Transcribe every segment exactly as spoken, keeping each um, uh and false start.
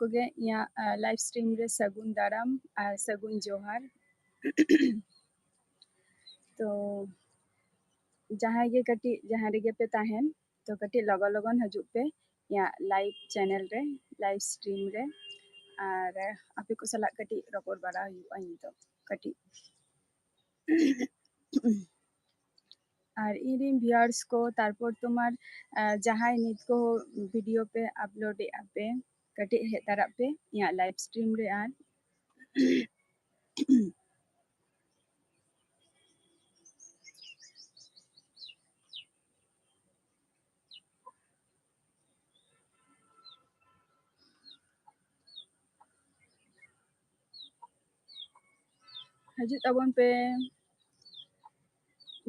ᱠᱚᱜᱮ ᱤᱧᱟᱹᱜ live stream ᱨᱮ ᱥᱟᱹᱜᱩᱱ ᱫᱟᱨᱟᱢ ᱟᱨ ᱥᱟᱹᱜᱩᱱ ᱡᱚᱦᱟᱨ᱾ ᱛᱚ ᱡᱟᱦᱟᱸᱭ ᱜᱮ ᱠᱟᱹᱴᱤᱡ ᱡᱟᱦᱟᱸ ᱨᱮᱜᱮ ᱯᱮ ᱛᱟᱦᱮᱱ, ᱛᱚ ᱠᱟᱹᱴᱤᱡ ᱞᱚᱜᱚᱱ ᱞᱚᱜᱚᱱ ᱦᱤᱡᱩᱜ ᱯᱮ ᱤᱧᱟᱹᱜ ᱞᱟᱭᱤᱵᱷ ᱪᱮᱱᱮᱞ ᱨᱮ, ᱞᱟᱭᱤᱵᱷ ᱥᱴᱨᱤᱢ ᱨᱮ, ᱟᱨ ᱟᱯᱮ ᱠᱚ ᱥᱟᱞᱟᱜ ᱠᱟᱹᱴᱤᱡ ᱨᱚᱯᱚᱲ ᱵᱟᱲᱟ ᱦᱩᱭᱩᱜᱼᱟ ᱱᱤᱛᱚᱜ ᱠᱟᱹᱴᱤᱡ᱾ ᱟᱨ ᱤᱧᱨᱮᱱ ᱵᱷᱤᱭᱩᱣᱟᱨᱥ ᱠᱚ, ᱛᱟᱨᱯᱚᱨ ᱛᱳᱢᱟᱨ ᱡᱟᱦᱟᱸᱭ ᱱᱤᱛ ᱠᱚ ᱵᱷᱤᱰᱤᱭᱳ ᱯᱮ ᱟᱯᱞᱳᱰ ᱮᱫᱼᱟ ᱯᱮ, ᱠᱟᱹᱴᱤᱡ ᱦᱮᱡ ᱛᱟᱨᱟᱜ ᱯᱮ ᱤᱧᱟᱹᱜ ᱞᱟᱭᱤᱵᱷ ᱥᱴᱨᱤᱢ ᱨᱮ᱾ ᱟᱨ ᱦᱤᱡᱩᱜ ᱛᱟᱵᱚᱱ ᱯᱮ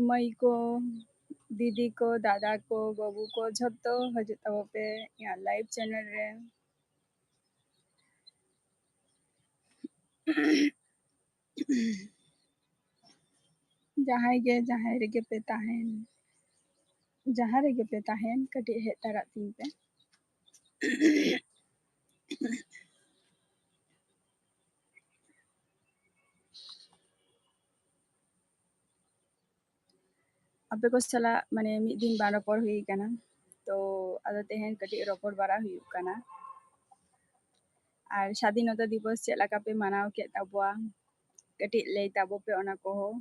ᱢᱟᱹᱭ ᱠᱚ, ᱫᱤᱫᱤ ᱠᱚ, ᱫᱟᱫᱟ ᱠᱚ, ᱵᱟᱹᱵᱩ ᱠᱚ, ᱡᱷᱚᱛᱚ ᱦᱤᱡᱩᱜ ᱛᱟᱵᱚᱱ ᱯᱮ ᱤᱧᱟᱹᱜ ᱞᱟᱭᱤᱵᱷ ᱪᱮᱱᱮᱞ ᱨᱮ᱾ ᱡᱟᱦᱟᱸᱭ ᱜᱮ ᱡᱟᱦᱟᱸᱭ ᱨᱮᱜᱮ ᱯᱮ ᱛᱟᱦᱮᱱ, ᱡᱟᱦᱟᱸ ᱨᱮᱜᱮ ᱯᱮ ᱛᱟᱦᱮᱱ, ᱠᱟᱹᱴᱤᱡ ᱦᱮᱡ ᱛᱟᱨᱟᱜ ᱛᱤᱧ ᱯᱮ᱾ ᱟᱯᱮ ᱠᱚ ᱥᱟᱞᱟᱜ ᱢᱟᱱᱮ ᱢᱤᱫ ᱫᱤᱱ ᱵᱟᱝ ᱨᱚᱯᱚᱲ ᱦᱩᱭ ᱠᱟᱱᱟ, ᱛᱚ ᱟᱫᱚ ᱛᱮᱦᱮᱧ ᱠᱟᱹᱴᱤᱡ ᱨᱚᱯᱚᱲ ᱵᱟᱲᱟ ᱦᱩᱭᱩᱜ ᱠᱟᱱᱟ᱾ ᱟᱨ ᱥᱟᱫᱷᱤᱱᱚᱛᱟ ᱫᱤᱵᱚᱥ ᱪᱮᱫ ᱞᱮᱠᱟ ᱯᱮ ᱢᱟᱱᱟᱣ ᱠᱮᱫ ᱛᱟᱵᱚᱣᱟ, ᱠᱟᱹᱴᱤᱡ ᱞᱟᱹᱭ ᱛᱟᱵᱚ ᱯᱮ ᱚᱱᱟ ᱠᱚᱦᱚᱸ᱾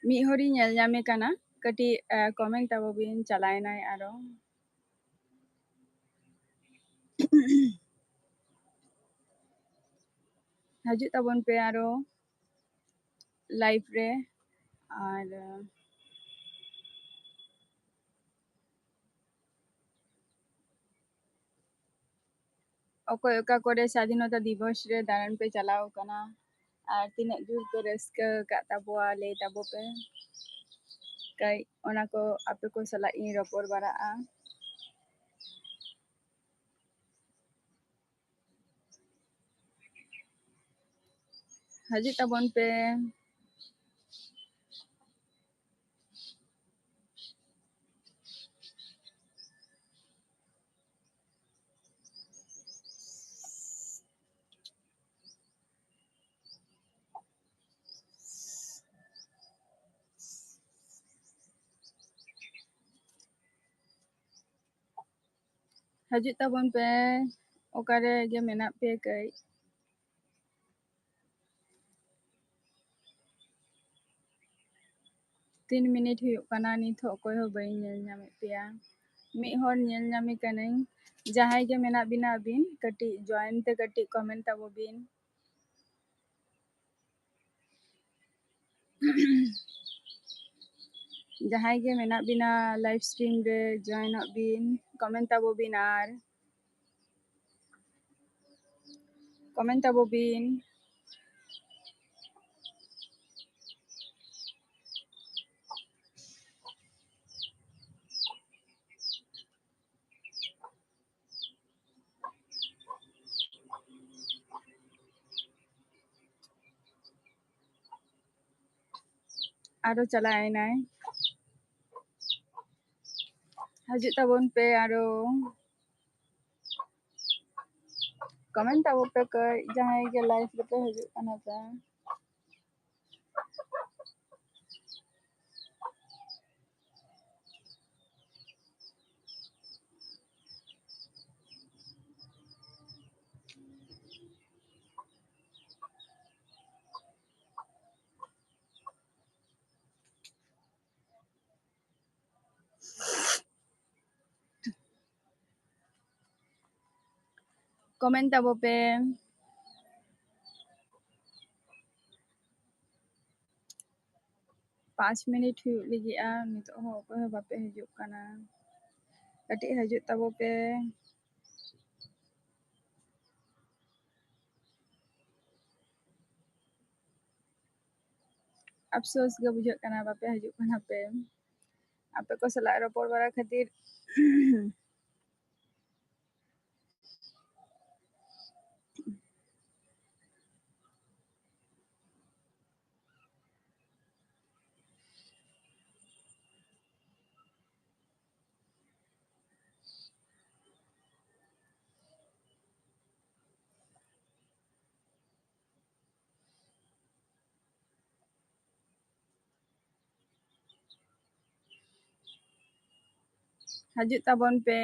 ᱢᱤᱫ ᱦᱚᱲᱤᱧ ᱧᱮᱞ ᱧᱟᱢᱮ ᱠᱟᱱᱟ, ᱠᱟᱹᱴᱤᱡ ᱠᱚᱢᱮᱱᱴ ᱛᱟᱵᱚ ᱵᱤᱱ, ᱪᱟᱞᱟᱣᱮᱱᱟᱭ ᱟᱨᱚ᱾ ᱦᱤᱡᱩᱜ ᱛᱟᱵᱚᱱ ᱯᱮ ᱟᱨᱚ ᱞᱟᱭᱤᱵᱷ ᱨᱮ᱾ ᱟᱨ ᱚᱠᱚᱭ ᱚᱠᱟ ᱠᱚᱨᱮ ᱥᱟᱫᱷᱤᱱᱚᱛᱟ ᱫᱤᱵᱚᱥ ᱨᱮ ᱫᱟᱬᱟᱱ ᱯᱮ ᱪᱟᱞᱟᱣ ᱠᱟᱱᱟ ᱟᱨ ᱛᱤᱱᱟᱹᱜ ᱡᱳᱨ ᱯᱮ ᱨᱟᱹᱥᱠᱟᱹ ᱟᱠᱟᱫ ᱛᱟᱵᱚᱣᱟ, ᱞᱟᱹᱭ ᱛᱟᱵᱚ ᱯᱮ ᱠᱟᱹᱡ᱾ ᱚᱱᱟ ᱠᱚ ᱟᱯᱮ ᱠᱚ ᱥᱟᱞᱟᱜ ᱤᱧ ᱨᱚᱯᱚᱲ ᱵᱟᱲᱟᱜᱼᱟ᱾ ᱦᱤᱡᱩᱜ ᱛᱟᱵᱚᱱ ᱯᱮ᱾ ᱦᱤᱡᱩᱜ ᱛᱟᱵᱚᱱ ᱯᱮ, ᱚᱠᱟᱨᱮ ᱜᱮ ᱢᱮᱱᱟᱜ ᱯᱮᱭᱟ ᱠᱟᱹᱡ᱾ ᱛᱤᱱ ᱢᱤᱱᱤᱴ ᱦᱩᱭᱩᱜ ᱠᱟᱱᱟ, ᱱᱤᱛ ᱦᱚᱸ ᱚᱠᱚᱭ ᱦᱚᱸ ᱵᱟᱹᱧ ᱧᱮᱞ ᱧᱟᱢᱮᱫ ᱯᱮᱭᱟ᱾ ᱢᱤᱫ ᱦᱚᱲ ᱧᱮᱞ ᱧᱟᱢᱮ ᱠᱟᱹᱱᱟᱹᱧ᱾ ᱡᱟᱦᱟᱸᱭ ᱜᱮ ᱢᱮᱱᱟᱜ ᱵᱤᱱᱟ ᱟᱹᱵᱤᱱ, ᱠᱟᱹᱴᱤᱡ join ᱛᱮ ᱠᱟᱹᱴᱤᱡ comment ᱛᱟᱵᱚ ᱵᱤᱱ᱾ ᱡᱟᱦᱟᱸᱭ ᱜᱮ ᱢᱮᱱᱟᱜ ᱵᱤᱱᱟ live stream ᱨᱮ, joinᱚᱜ ᱵᱤᱱ, comment ᱛᱟᱵᱚ ᱵᱤᱱ ᱟᱨ comment ᱛᱟᱵᱚ ᱵᱤᱱ᱾ ᱟᱨᱚ ᱪᱟᱞᱟᱣ ᱮᱱᱟᱭ᱾ ᱦᱤᱡᱩᱜ ᱛᱟᱵᱚᱱ ᱯᱮ ᱟᱨᱚ᱾ comment ᱛᱟᱵᱚ ᱯᱮ ᱠᱟᱹᱡ, ᱡᱟᱦᱟᱸᱭ ᱜᱮ live ᱨᱮᱯᱮ ᱦᱤᱡᱩᱜ ᱠᱟᱱᱟ ᱯᱮ᱾ comment ᱛᱟᱵᱚ ᱯᱮ᱾ ᱯᱟᱸᱪ ᱢᱤᱱᱤᱴ ᱦᱩᱭᱩᱜ ᱞᱟᱹᱜᱤᱫᱼᱟ, ᱱᱤᱛᱚᱜ ᱦᱚᱸ ᱚᱠᱚᱭ ᱦᱚᱸ ᱵᱟᱯᱮ ᱦᱤᱡᱩᱜ ᱠᱟᱱᱟ᱾ ᱠᱟᱹᱴᱤᱡ ᱦᱤᱡᱩᱜ ᱛᱟᱵᱚ ᱯᱮ᱾ ᱟᱯᱥᱳᱥ ᱜᱮ ᱵᱩᱡᱷᱟᱹᱜ ᱠᱟᱱᱟ, ᱵᱟᱯᱮ ᱦᱤᱡᱩᱜ ᱠᱟᱱᱟ ᱯᱮ᱾ ᱟᱯᱮ ᱠᱚ ᱥᱟᱞᱟᱜ ᱨᱚᱯᱚᱲ ᱵᱟᱲᱟ ᱠᱷᱟᱹᱛᱤᱨ ᱦᱤᱡᱩᱜ ᱛᱟᱵᱚᱱ ᱯᱮ᱾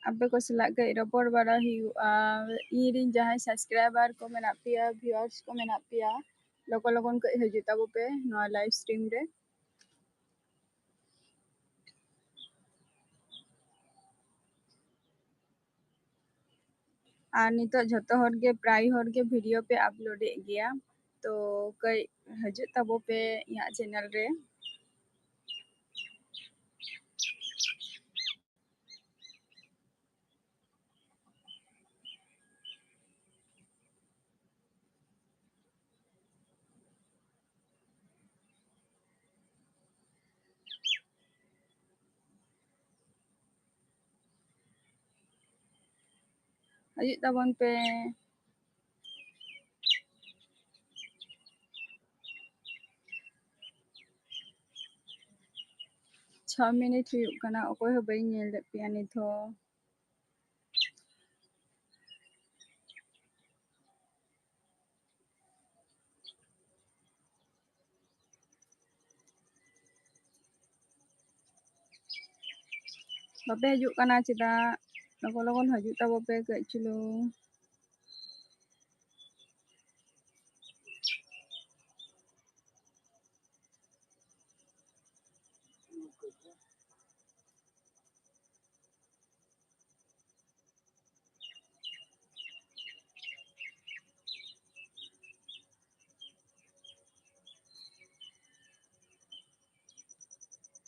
ᱟᱯᱮ ᱠᱚ ᱥᱟᱞᱟᱜ ᱠᱟᱹᱡ ᱨᱚᱯᱚᱲ ᱵᱟᱲᱟ ᱦᱩᱭᱩᱜᱼᱟ᱾ ᱤᱧ ᱨᱮᱱ ᱡᱟᱦᱟᱸᱭ subscriber ᱠᱚ ᱢᱮᱱᱟᱜ ᱯᱮᱭᱟ, viewers ᱠᱚ ᱢᱮᱱᱟᱜ ᱯᱮᱭᱟ, ᱞᱚᱜᱚᱱ ᱞᱚᱜᱚᱱ ᱠᱟᱹᱡ ᱦᱤᱡᱩᱜ ᱛᱟᱵᱚ ᱯᱮ ᱱᱚᱣᱟ live stream ᱨᱮ᱾ ᱟᱨ ᱱᱤᱛᱚᱜ ᱡᱷᱚᱛᱚ ᱦᱚᱲ ᱜᱮ, ᱯᱨᱟᱭ ᱦᱚᱲ ᱜᱮ video ᱯᱮ upload ᱮᱫ ᱜᱮᱭᱟ, ᱛᱚ ᱠᱟᱹᱡ ᱦᱤᱡᱩᱜ ᱛᱟᱵᱚ ᱯᱮ ᱤᱧᱟᱹᱜ channel ᱨᱮ᱾ ᱦᱤᱡᱩᱜ ᱛᱟᱵᱚᱱ ᱯᱮ᱾ ᱪᱷᱚ ᱢᱤᱱᱤᱴ ᱦᱩᱭᱩᱜ ᱠᱟᱱᱟ, ᱚᱠᱚᱭ ᱦᱚᱸ ᱵᱟᱹᱧ ᱧᱮᱞ ᱞᱮᱫ ᱯᱮᱭᱟ ᱱᱤᱛ ᱦᱚᱸ᱾ ᱵᱟᱯᱮ ᱦᱤᱡᱩᱜ ᱠᱟᱱᱟ ᱪᱮᱫᱟᱜ? ᱞᱚᱜᱚᱱ ᱞᱚᱜᱚᱱ ᱦᱤᱡᱩᱜ ᱛᱟᱵᱚ ᱯᱮ ᱠᱟᱹᱡ ᱪᱩᱞᱩᱝ᱾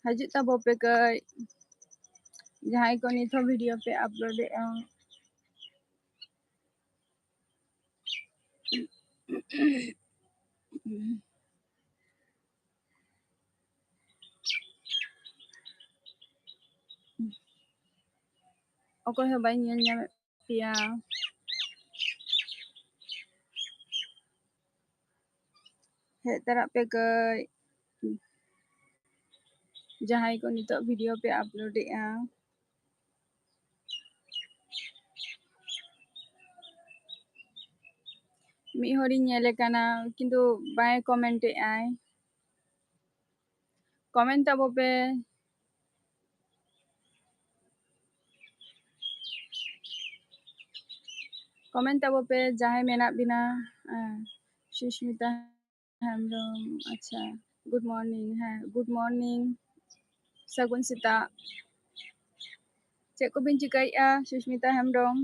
ᱦᱤᱡᱩᱜ ᱛᱟᱵᱚ ᱯᱮ ᱠᱟᱹᱡ, ᱡᱟᱦᱟᱸᱭ ᱠᱚ ᱱᱤᱛ ᱦᱚᱸ video ᱯᱮ upload ᱮᱫᱼᱟ᱾ ᱚᱠᱚᱭ ᱦᱚᱸ ᱵᱟᱹᱧ ᱧᱮᱞ ᱧᱟᱢᱮᱫ ᱯᱮᱭᱟ᱾ ᱦᱮᱡ ᱛᱟᱨᱟᱜ ᱯᱮ ᱠᱟᱹᱡ, ᱡᱟᱦᱟᱸᱭ ᱠᱚ ᱱᱤᱛᱚᱜ video ᱯᱮ upload ᱮᱫᱼᱟ᱾ ᱢᱤᱫ ᱦᱚᱲᱤᱧ ᱧᱮᱞᱮ ᱠᱟᱱᱟ, ᱠᱤᱱᱛᱩ ᱵᱟᱭ comment ᱮᱫᱼᱟᱭ᱾ Comment ᱛᱟᱵᱚ ᱯᱮ᱾ ᱠᱚᱢᱮᱱᱴ ᱛᱟᱵᱚ ᱯᱮ ᱡᱟᱦᱟᱸᱭ ᱢᱮᱱᱟᱜ ᱵᱤᱱᱟ᱾ ᱦᱮᱸ, ᱥᱩᱥᱢᱤᱛᱟ ᱦᱮᱢᱵᱨᱚᱢ, ᱟᱪᱪᱷᱟ, ᱜᱩᱰ ᱢᱚᱨᱱᱤᱝ᱾ ᱦᱮᱸ, ᱜᱩᱰ ᱢᱚᱨᱱᱤᱝ, ᱥᱟᱹᱜᱩᱱ ᱥᱮᱛᱟᱜ᱾ ᱪᱮᱫ ᱠᱚᱵᱤᱱ ᱪᱤᱠᱟᱹᱭᱮᱫᱼᱟ, ᱥᱩᱥᱢᱤᱛᱟ ᱦᱮᱢᱵᱨᱚᱢ?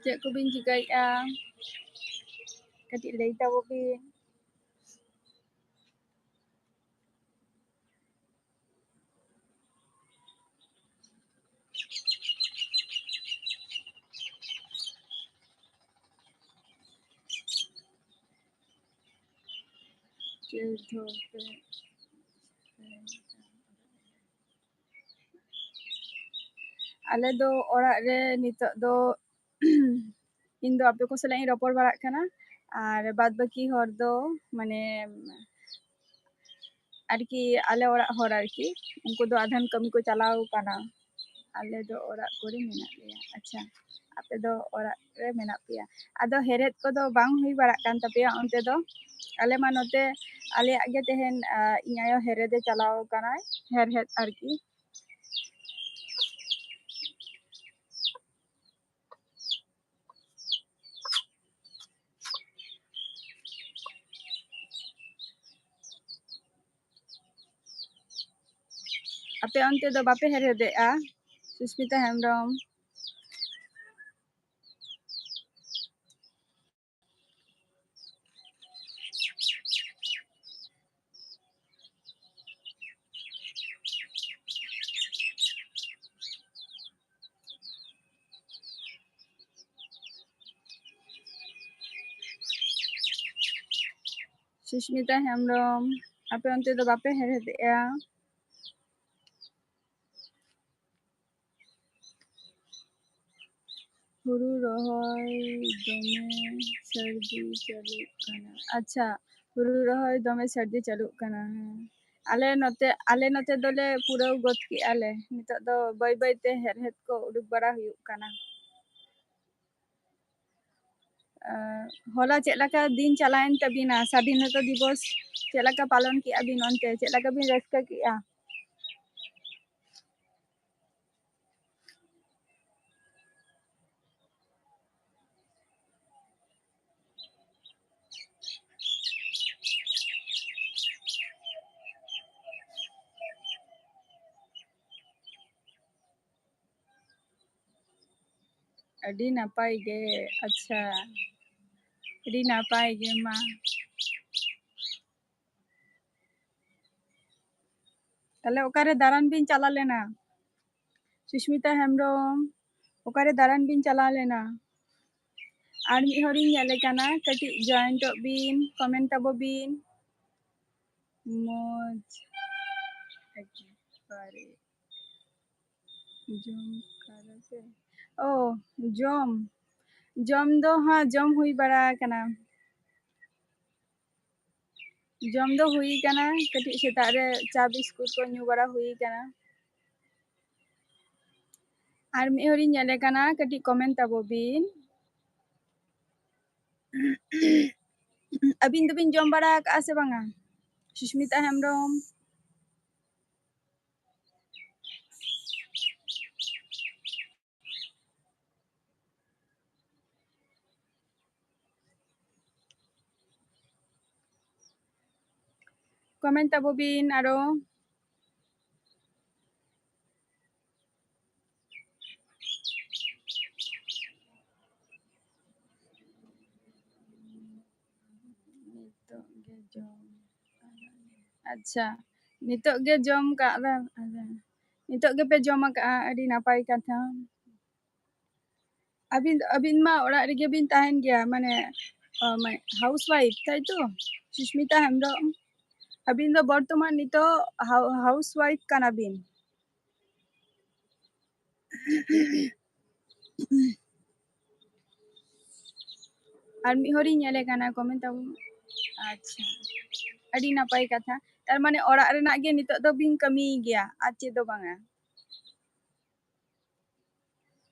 ᱪᱮᱫ ᱠᱚᱵᱤᱱ ᱪᱤᱠᱟᱹᱭᱮᱫᱼᱟ? ᱠᱟᱹᱴᱤᱡ ᱞᱟᱹᱭ ᱛᱟᱵᱚ ᱵᱤᱱ᱾ ᱟᱞᱮ ᱫᱚ ᱚᱲᱟᱜ ᱨᱮ ᱱᱤᱛᱚᱜ ᱫᱚ ᱤᱧ ᱫᱚ ᱟᱯᱮ ᱠᱚ ᱥᱟᱞᱟᱜ ᱤᱧ ᱨᱚᱯᱚᱲ ᱵᱟᱲᱟᱜ ᱠᱟᱱᱟ, ᱟᱨ ᱵᱟᱫ ᱵᱟᱹᱠᱤ ᱦᱚᱲ ᱫᱚ ᱢᱟᱱᱮ ᱟᱨᱠᱤ ᱟᱞᱮ ᱚᱲᱟᱜ ᱦᱚᱲ ᱟᱨᱠᱤ ᱩᱱᱠᱩ ᱫᱚ ᱟᱫᱷᱟᱱ ᱠᱟᱹᱢᱤ ᱠᱚ ᱪᱟᱞᱟᱣ ᱠᱟᱱᱟ᱾ ᱟᱞᱮ ᱫᱚ ᱚᱲᱟᱜ ᱠᱚᱨᱮ ᱢᱮᱱᱟᱜ ᱞᱮᱭᱟ᱾ ᱟᱪᱪᱷᱟ, ᱟᱯᱮ ᱫᱚ ᱚᱲᱟᱜ ᱨᱮ ᱢᱮᱱᱟᱜ ᱯᱮᱭᱟ᱾ ᱟᱫᱚ ᱦᱮᱲᱦᱮᱫ ᱠᱚᱫᱚ ᱵᱟᱝ ᱦᱩᱭ ᱵᱟᱲᱟᱜ ᱠᱟᱱ ᱛᱟᱯᱮᱭᱟ ᱚᱱᱛᱮ ᱫᱚ? ᱟᱞᱮ ᱢᱟ ᱱᱚᱛᱮ ᱟᱞᱮᱭᱟᱜ ᱜᱮ ᱛᱮᱦᱮᱧ, ᱟ, ᱤᱧ ᱟᱭᱳ ᱦᱮᱲᱦᱮᱫᱮ ᱪᱟᱞᱟᱣ ᱠᱟᱱᱟᱭ, ᱦᱮᱲᱦᱮᱫ ᱟᱨᱠᱤ᱾ ᱟᱯᱮ ᱚᱱᱛᱮ ᱫᱚ ᱵᱟᱯᱮ ᱦᱮᱲᱦᱮᱫᱮᱜᱼᱟ? ᱥᱩᱥᱢᱤᱛᱟ ᱦᱮᱢᱵᱨᱚᱢ᱾ ᱥᱩᱥᱢᱤᱛᱟ ᱦᱮᱢᱵᱨᱚᱢ, ᱟᱯᱮ ᱚᱱᱛᱮ ᱫᱚ ᱵᱟᱯᱮ ᱦᱮᱲᱦᱮᱫᱮᱜᱼᱟ? ᱦᱩᱲᱩ ᱨᱚᱦᱚᱭ ᱫᱚᱢᱮ ᱥᱟᱹᱨᱫᱤ ᱪᱟᱹᱞᱩᱜ ᱠᱟᱱᱟ᱾ ᱟᱪᱪᱷᱟ, ᱦᱩᱲᱩ ᱨᱚᱦᱚᱭ ᱫᱚᱢᱮ ᱥᱟᱹᱨᱫᱤ ᱪᱟᱹᱞᱩᱜ ᱠᱟᱱᱟ᱾ ᱦᱮᱸ, ᱟᱞᱮ ᱱᱚᱛᱮ, ᱟᱞᱮ ᱱᱚᱛᱮ ᱫᱚᱞᱮ ᱯᱩᱨᱟᱹᱣ ᱜᱚᱫ ᱠᱮᱜᱼᱟ ᱞᱮ᱾ ᱱᱤᱛᱚᱜ ᱫᱚ ᱵᱟᱹᱭ ᱵᱟᱹᱭ ᱛᱮ ᱦᱮᱲᱦᱮᱫ ᱠᱚ ᱩᱰᱩᱠ ᱵᱟᱲᱟ ᱦᱩᱭᱩᱜ ᱠᱟᱱᱟ᱾ ᱟᱨ ᱦᱚᱞᱟ ᱪᱮᱫ ᱞᱮᱠᱟ ᱫᱤᱱ ᱪᱟᱞᱟᱣᱮᱱ ᱛᱟᱵᱤᱱᱟ? ᱥᱟᱫᱷᱤᱱᱚᱛᱟ ᱫᱤᱵᱚᱥ ᱪᱮᱫ ᱞᱮᱠᱟ ᱯᱟᱞᱚᱱ ᱠᱮᱜᱼᱟ ᱵᱤᱱ ᱚᱱᱛᱮ? ᱪᱮᱫ ᱞᱮᱠᱟ ᱵᱤᱱ ᱨᱟᱹᱥᱠᱟᱹ ᱠᱮᱜᱼᱟ? ᱟᱹᱰᱤ ᱱᱟᱯᱟᱭ ᱜᱮ᱾ ᱟᱪᱪᱷᱟ, ᱟᱹᱰᱤ ᱱᱟᱯᱟᱭ ᱜᱮ ᱢᱟ᱾ ᱛᱟᱦᱞᱮ ᱚᱠᱟᱨᱮ ᱫᱟᱬᱟᱱ ᱵᱤᱱ ᱪᱟᱞᱟᱣ ᱞᱮᱱᱟ? ᱥᱩᱥᱢᱤᱛᱟ ᱦᱮᱢᱵᱨᱚᱢ, ᱚᱠᱟᱨᱮ ᱫᱟᱬᱟᱱ ᱵᱤᱱ ᱪᱟᱞᱟᱣ ᱞᱮᱱᱟ? ᱟᱨ ᱢᱤᱫ ᱦᱚᱲᱤᱧ ᱧᱮᱞᱮ ᱠᱟᱱᱟ, ᱠᱟᱹᱴᱤᱡ ᱡᱚᱭᱮᱱᱴᱚᱜ ᱵᱤᱱ, ᱠᱚᱢᱮᱱᱴ ᱛᱟᱵᱚ ᱵᱤᱱ᱾ ᱢᱚᱡᱽ ᱮᱠᱵᱟᱨᱮ᱾ ᱡᱚᱢ ᱠᱟᱫᱟ ᱯᱮ? ᱳ, ᱡᱚᱢ, ᱡᱚᱢ ᱫᱚ ᱦᱟᱸ ᱡᱚᱢ ᱦᱩᱭ ᱵᱟᱲᱟ ᱟᱠᱟᱱᱟ᱾ ᱡᱚᱢ ᱫᱚ ᱦᱩᱭ ᱟᱠᱟᱱᱟ, ᱠᱟᱹᱴᱤᱡ ᱥᱮᱛᱟᱜ ᱨᱮ ᱪᱟ ᱵᱤᱥᱠᱩᱴ ᱠᱚ ᱧᱩ ᱵᱟᱲᱟ ᱦᱩᱭ ᱟᱠᱟᱱᱟ᱾ ᱟᱨ ᱢᱤᱫ ᱦᱚᱲᱤᱧ ᱧᱮᱞᱮ ᱠᱟᱱᱟ, ᱠᱟᱹᱴᱤᱡ ᱠᱚᱢᱮᱱᱴ ᱛᱟᱵᱚ ᱵᱤᱱ᱾ ᱟᱹᱵᱤᱱ ᱫᱚᱵᱤᱱ ᱡᱚᱢ ᱵᱟᱲᱟ ᱟᱠᱟᱜᱼᱟ ᱥᱮ ᱵᱟᱝᱟ? ᱥᱩᱥᱢᱤᱛᱟ ᱦᱮᱢᱵᱨᱚᱢ᱾ ᱠᱚᱢᱮᱱᱴ ᱛᱟᱵᱚ ᱵᱤᱱ ᱟᱨᱚ᱾ ᱱᱤᱛᱚᱜ ᱜᱮ ᱡᱚᱢ᱾ ᱟᱪᱪᱷᱟ, ᱱᱤᱛᱚᱜ ᱜᱮ ᱡᱚᱢ ᱠᱟᱜ ᱵᱮᱱ᱾ ᱟᱪᱪᱷᱟ, ᱱᱤᱛᱚᱜ ᱜᱮᱯᱮ ᱡᱚᱢ ᱟᱠᱟᱜᱼᱟ, ᱟᱹᱰᱤ ᱱᱟᱯᱟᱭ ᱠᱟᱛᱷᱟ᱾ ᱟᱹᱵᱤᱱ, ᱟᱹᱵᱤᱱ ᱢᱟ ᱚᱲᱟᱜ ᱨᱮᱜᱮ ᱵᱤᱱ ᱛᱟᱦᱮᱱ ᱜᱮᱭᱟ, ᱢᱟᱱᱮ, ᱚ, ᱢᱟᱱᱮ house wife, ᱛᱟᱭ ᱛᱚ? ᱥᱩᱥᱢᱤᱛᱟ ᱦᱮᱢᱵᱨᱚᱢ, ᱟᱹᱵᱤᱱ ᱫᱚ ᱵᱚᱨᱛᱚᱢᱟᱱ ᱱᱤᱛᱚᱜ ᱦᱟᱣ-, house wife ᱠᱟᱱᱟ ᱵᱤᱱ᱾ ᱟᱨ ᱢᱤᱫ ᱦᱚᱲᱤᱧ ᱧᱮᱞᱮ ᱠᱟᱱᱟ, ᱠᱚᱢᱮᱱᱴ ᱛᱟᱵᱚᱱ᱾ ᱟᱪᱪᱷᱟ, ᱟᱹᱰᱤ ᱱᱟᱯᱟᱭ ᱠᱟᱛᱷᱟ᱾ ᱛᱟᱨ ᱢᱟᱱᱮ ᱚᱲᱟᱜ ᱨᱮᱱᱟᱜ ᱜᱮ ᱱᱤᱛᱚᱜ ᱫᱚ ᱵᱤᱱ ᱠᱟᱹᱢᱤᱭ ᱜᱮᱭᱟ, ᱟᱨ ᱪᱮᱫ ᱫᱚ ᱵᱟᱝᱟ᱾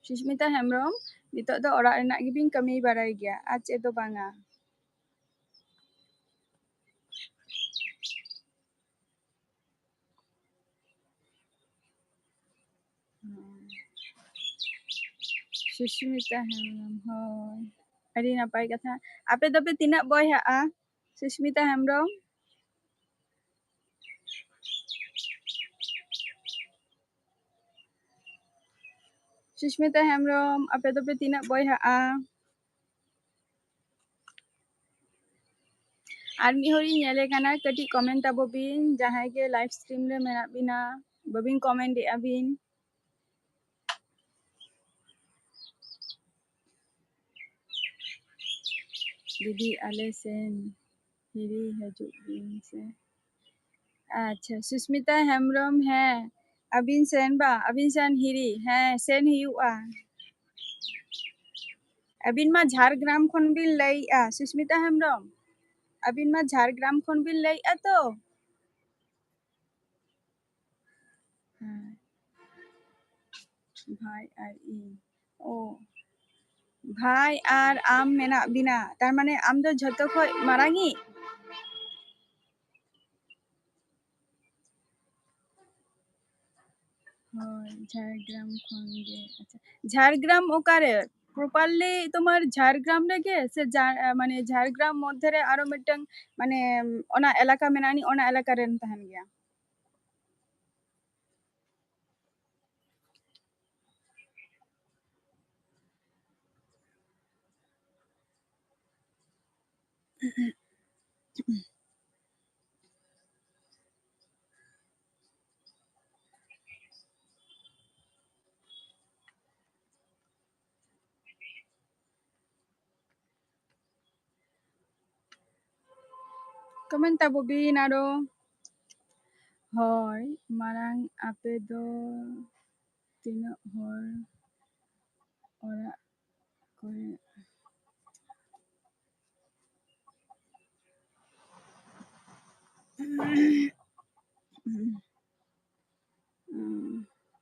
ᱥᱩᱥᱢᱤᱛᱟ ᱦᱮᱢᱵᱨᱚᱢ, ᱱᱤᱛᱚᱜ ᱫᱚ ᱚᱲᱟᱜ ᱨᱮᱱᱟᱜ ᱜᱮᱵᱤᱱ ᱠᱟᱹᱢᱤ ᱵᱟᱲᱟᱭ ᱜᱮᱭᱟ, ᱟᱨ ᱪᱮᱫ ᱫᱚ ᱵᱟᱝᱟ? ᱥᱩᱥᱢᱤᱛᱟ ᱦᱮᱢᱵᱨᱚᱢ, ᱦᱳᱭ, ᱟᱹᱰᱤ ᱱᱟᱯᱟᱭ ᱠᱟᱛᱷᱟ᱾ ᱟᱯᱮ ᱫᱚᱯᱮ ᱛᱤᱱᱟᱹᱜ ᱵᱚᱭᱦᱟᱜᱼᱟ, ᱥᱩᱥᱢᱤᱛᱟ ᱦᱮᱢᱵᱨᱚᱢ? ᱥᱩᱥᱢᱤᱛᱟ ᱦᱮᱢᱵᱨᱚᱢ, ᱟᱯᱮ ᱫᱚᱯᱮ ᱛᱤᱱᱟᱹᱜ ᱵᱚᱭᱦᱟᱜᱼᱟ? ᱟᱨ ᱢᱤᱫ ᱦᱚᱲᱤᱧ ᱧᱮᱞᱮ ᱠᱟᱱᱟ, ᱠᱟᱹᱴᱤᱡ comment ᱛᱟᱵᱚ ᱵᱤᱱ, ᱡᱟᱦᱟᱸᱭ ᱜᱮ live stream ᱨᱮ ᱢᱮᱱᱟᱜ ᱵᱤᱱᱟ, ᱵᱟᱹᱵᱤᱱ comment ᱮᱫᱼᱟ ᱵᱤᱱ᱾ ᱫᱤᱫᱤ, ᱟᱞᱮ ᱥᱮᱱ ᱦᱤᱨᱤ ᱦᱤᱡᱩᱜ ᱵᱤᱱ ᱥᱮ᱾ ᱟᱪᱪᱷᱟ, ᱥᱩᱥᱢᱤᱛᱟ ᱦᱮᱢᱵᱨᱚᱢ, ᱦᱮᱸ, ᱟᱹᱵᱤᱱ ᱥᱮᱱ ᱵᱟ, ᱟᱹᱵᱤᱱ ᱥᱮᱱ ᱦᱤᱨᱤ, ᱦᱮᱸ, ᱥᱮᱱ ᱦᱩᱭᱩᱜᱼᱟ᱾ ᱟᱹᱵᱤᱱ ᱢᱟ ᱡᱷᱟᱲᱜᱨᱟᱢ ᱠᱷᱚᱱ ᱵᱤᱱ ᱞᱟᱹᱭᱮᱜᱼᱟ, ᱥᱩᱥᱢᱤᱛᱟ ᱦᱮᱢᱵᱨᱚᱢ, ᱟᱹᱵᱤᱱ ᱢᱟ ᱡᱷᱟᱲᱜᱨᱟᱢ ᱠᱷᱚᱱ ᱵᱤᱱ ᱞᱟᱹᱭᱮᱜᱼᱟ ᱛᱚ? ᱦᱮᱸ, ᱵᱷᱟᱭ ᱟᱨ ᱤᱧ᱾ ᱳ, ᱵᱷᱟᱭ ᱟᱨ ᱟᱢ ᱢᱮᱱᱟᱜ ᱵᱤᱱᱟ, ᱛᱟᱨ ᱢᱟᱱᱮ ᱟᱢ ᱫᱚ ᱡᱷᱚᱛᱚ ᱠᱷᱚᱡ ᱢᱟᱨᱟᱝᱤᱡ? ᱦᱳᱭ, ᱡᱷᱟᱲᱜᱨᱟᱢ ᱠᱷᱚᱱ ᱜᱮ᱾ ᱟᱪᱪᱷᱟ, ᱡᱷᱟᱲᱜᱨᱟᱢ ᱚᱠᱟᱨᱮ? Properly ᱛᱳᱢᱟᱨ ᱡᱷᱟᱲᱜᱨᱟᱢ ᱨᱮᱜᱮ ᱥᱮ ᱡᱟ-, ᱢᱟᱱᱮ ᱡᱷᱟᱲᱜᱨᱟᱢ ᱢᱚᱫᱽᱫᱷᱮ ᱨᱮ ᱟᱨᱚ ᱢᱤᱫᱴᱟᱝ, ᱢᱟᱱᱮ, ᱚᱱᱟ ᱮᱞᱟᱠᱟ ᱢᱮᱱᱟᱜᱼᱟ, ᱚᱱᱟ ᱮᱞᱟᱠᱟ ᱨᱮᱱ ᱛᱟᱦᱮᱱ ᱜᱮᱭᱟ? Comment ᱛᱟᱵᱚ ᱵᱤᱱ ᱟᱨᱚ᱾ ᱦᱳᱭ, ᱢᱟᱨᱟᱝ ᱟᱯᱮ ᱫᱚ ᱛᱤᱱᱟᱹᱜ ᱦᱚᱲ ᱚᱲᱟᱜ ᱠᱚᱨᱮ?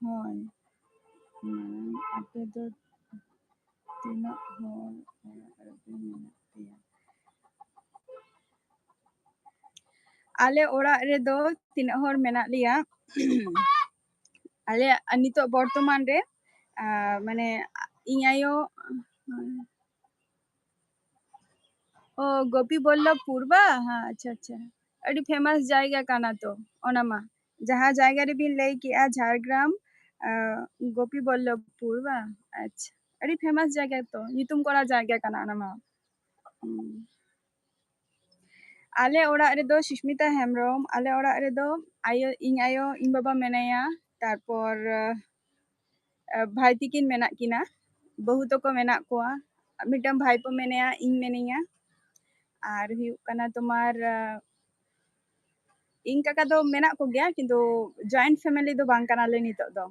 ᱦᱳᱭ, ᱢᱟᱨᱟᱝ ᱟᱯᱮ ᱫᱚ ᱛᱤᱱᱟᱹᱜ ᱦᱚᱲ ᱚᱲᱟᱜ ᱨᱮᱫᱚ ᱢᱮᱱᱟᱜ ᱯᱮᱭᱟ? ᱟᱞᱮ ᱚᱲᱟᱜ ᱨᱮᱫᱚ ᱛᱤᱱᱟᱹᱜ ᱦᱚᱲ ᱢᱮᱱᱟᱜ ᱞᱮᱭᱟ? ᱟᱞᱮ ᱱᱤᱛᱚᱜ ᱵᱚᱨᱛᱚᱢᱟᱱ ᱨᱮ, ᱟᱨ ᱢᱟᱱᱮ ᱤᱧ ᱟᱭᱳ, ᱚ, ᱜᱳᱯᱤ ᱵᱚᱞᱞᱚᱵᱷᱯᱩᱨ ᱵᱟ? ᱦᱮᱸ, ᱟᱪᱪᱷᱟ, ᱟᱪᱪᱷᱟ᱾ ᱟᱹᱰᱤ famous ᱡᱟᱭᱜᱟ ᱠᱟᱱᱟ ᱛᱚ ᱚᱱᱟ ᱢᱟ, ᱡᱟᱦᱟᱸ ᱡᱟᱭᱜᱟ ᱨᱮᱵᱤᱱ ᱞᱟᱹᱭ ᱠᱮᱜᱼᱟ ᱡᱷᱟᱲᱜᱨᱟᱢ, ᱟᱸ, ᱜᱳᱯᱤ ᱵᱚᱞᱞᱚᱵᱷᱯᱩᱨ ᱵᱟ? ᱟᱪᱪᱷᱟ, ᱟᱹᱰᱤ famous ᱡᱟᱭᱜᱟ ᱛᱚ, ᱧᱩᱛᱩᱢ ᱠᱚᱨᱟ ᱡᱟᱭᱜᱟ ᱠᱟᱱᱟ ᱚᱱᱟ ᱢᱟ᱾ ᱦᱩᱸ᱾ ᱟᱞᱮ ᱚᱲᱟᱜ ᱨᱮᱫᱚ ᱥᱩᱥᱢᱤᱛᱟ ᱦᱮᱢᱵᱨᱚᱢ, ᱟᱞᱮ ᱚᱲᱟᱜ ᱨᱮᱫᱚ ᱟᱭᱳ, ᱤᱧ ᱟᱭᱳ, ᱤᱧ ᱵᱟᱵᱟ ᱢᱮᱱᱟᱭᱟ, ᱛᱟᱨᱯᱚᱨ, ᱟᱸ, ᱵᱷᱟᱭ ᱛᱤᱠᱤᱱ ᱢᱮᱱᱟᱜ ᱠᱤᱱᱟ, ᱵᱟᱹᱦᱩ ᱛᱟᱠᱚ ᱢᱮᱱᱟᱜ ᱠᱚᱣᱟ, ᱢᱤᱫᱴᱟᱝ ᱵᱷᱟᱭᱯᱳ ᱢᱮᱱᱟᱭᱟ, ᱤᱧ ᱢᱮᱱᱟᱹᱧᱟ, ᱟᱨ ᱦᱩᱭᱩᱜ ᱠᱟᱱᱟ ᱛᱳᱢᱟᱨ, ᱟᱸ, ᱤᱧ ᱠᱟᱠᱟ ᱫᱚ ᱢᱮᱱᱟᱜ ᱠᱚᱜᱮᱭᱟ, ᱠᱤᱱᱛᱩ joint family ᱫᱚ ᱵᱟᱝ ᱠᱟᱱᱟᱞᱮ ᱱᱤᱛᱚᱜ ᱫᱚ᱾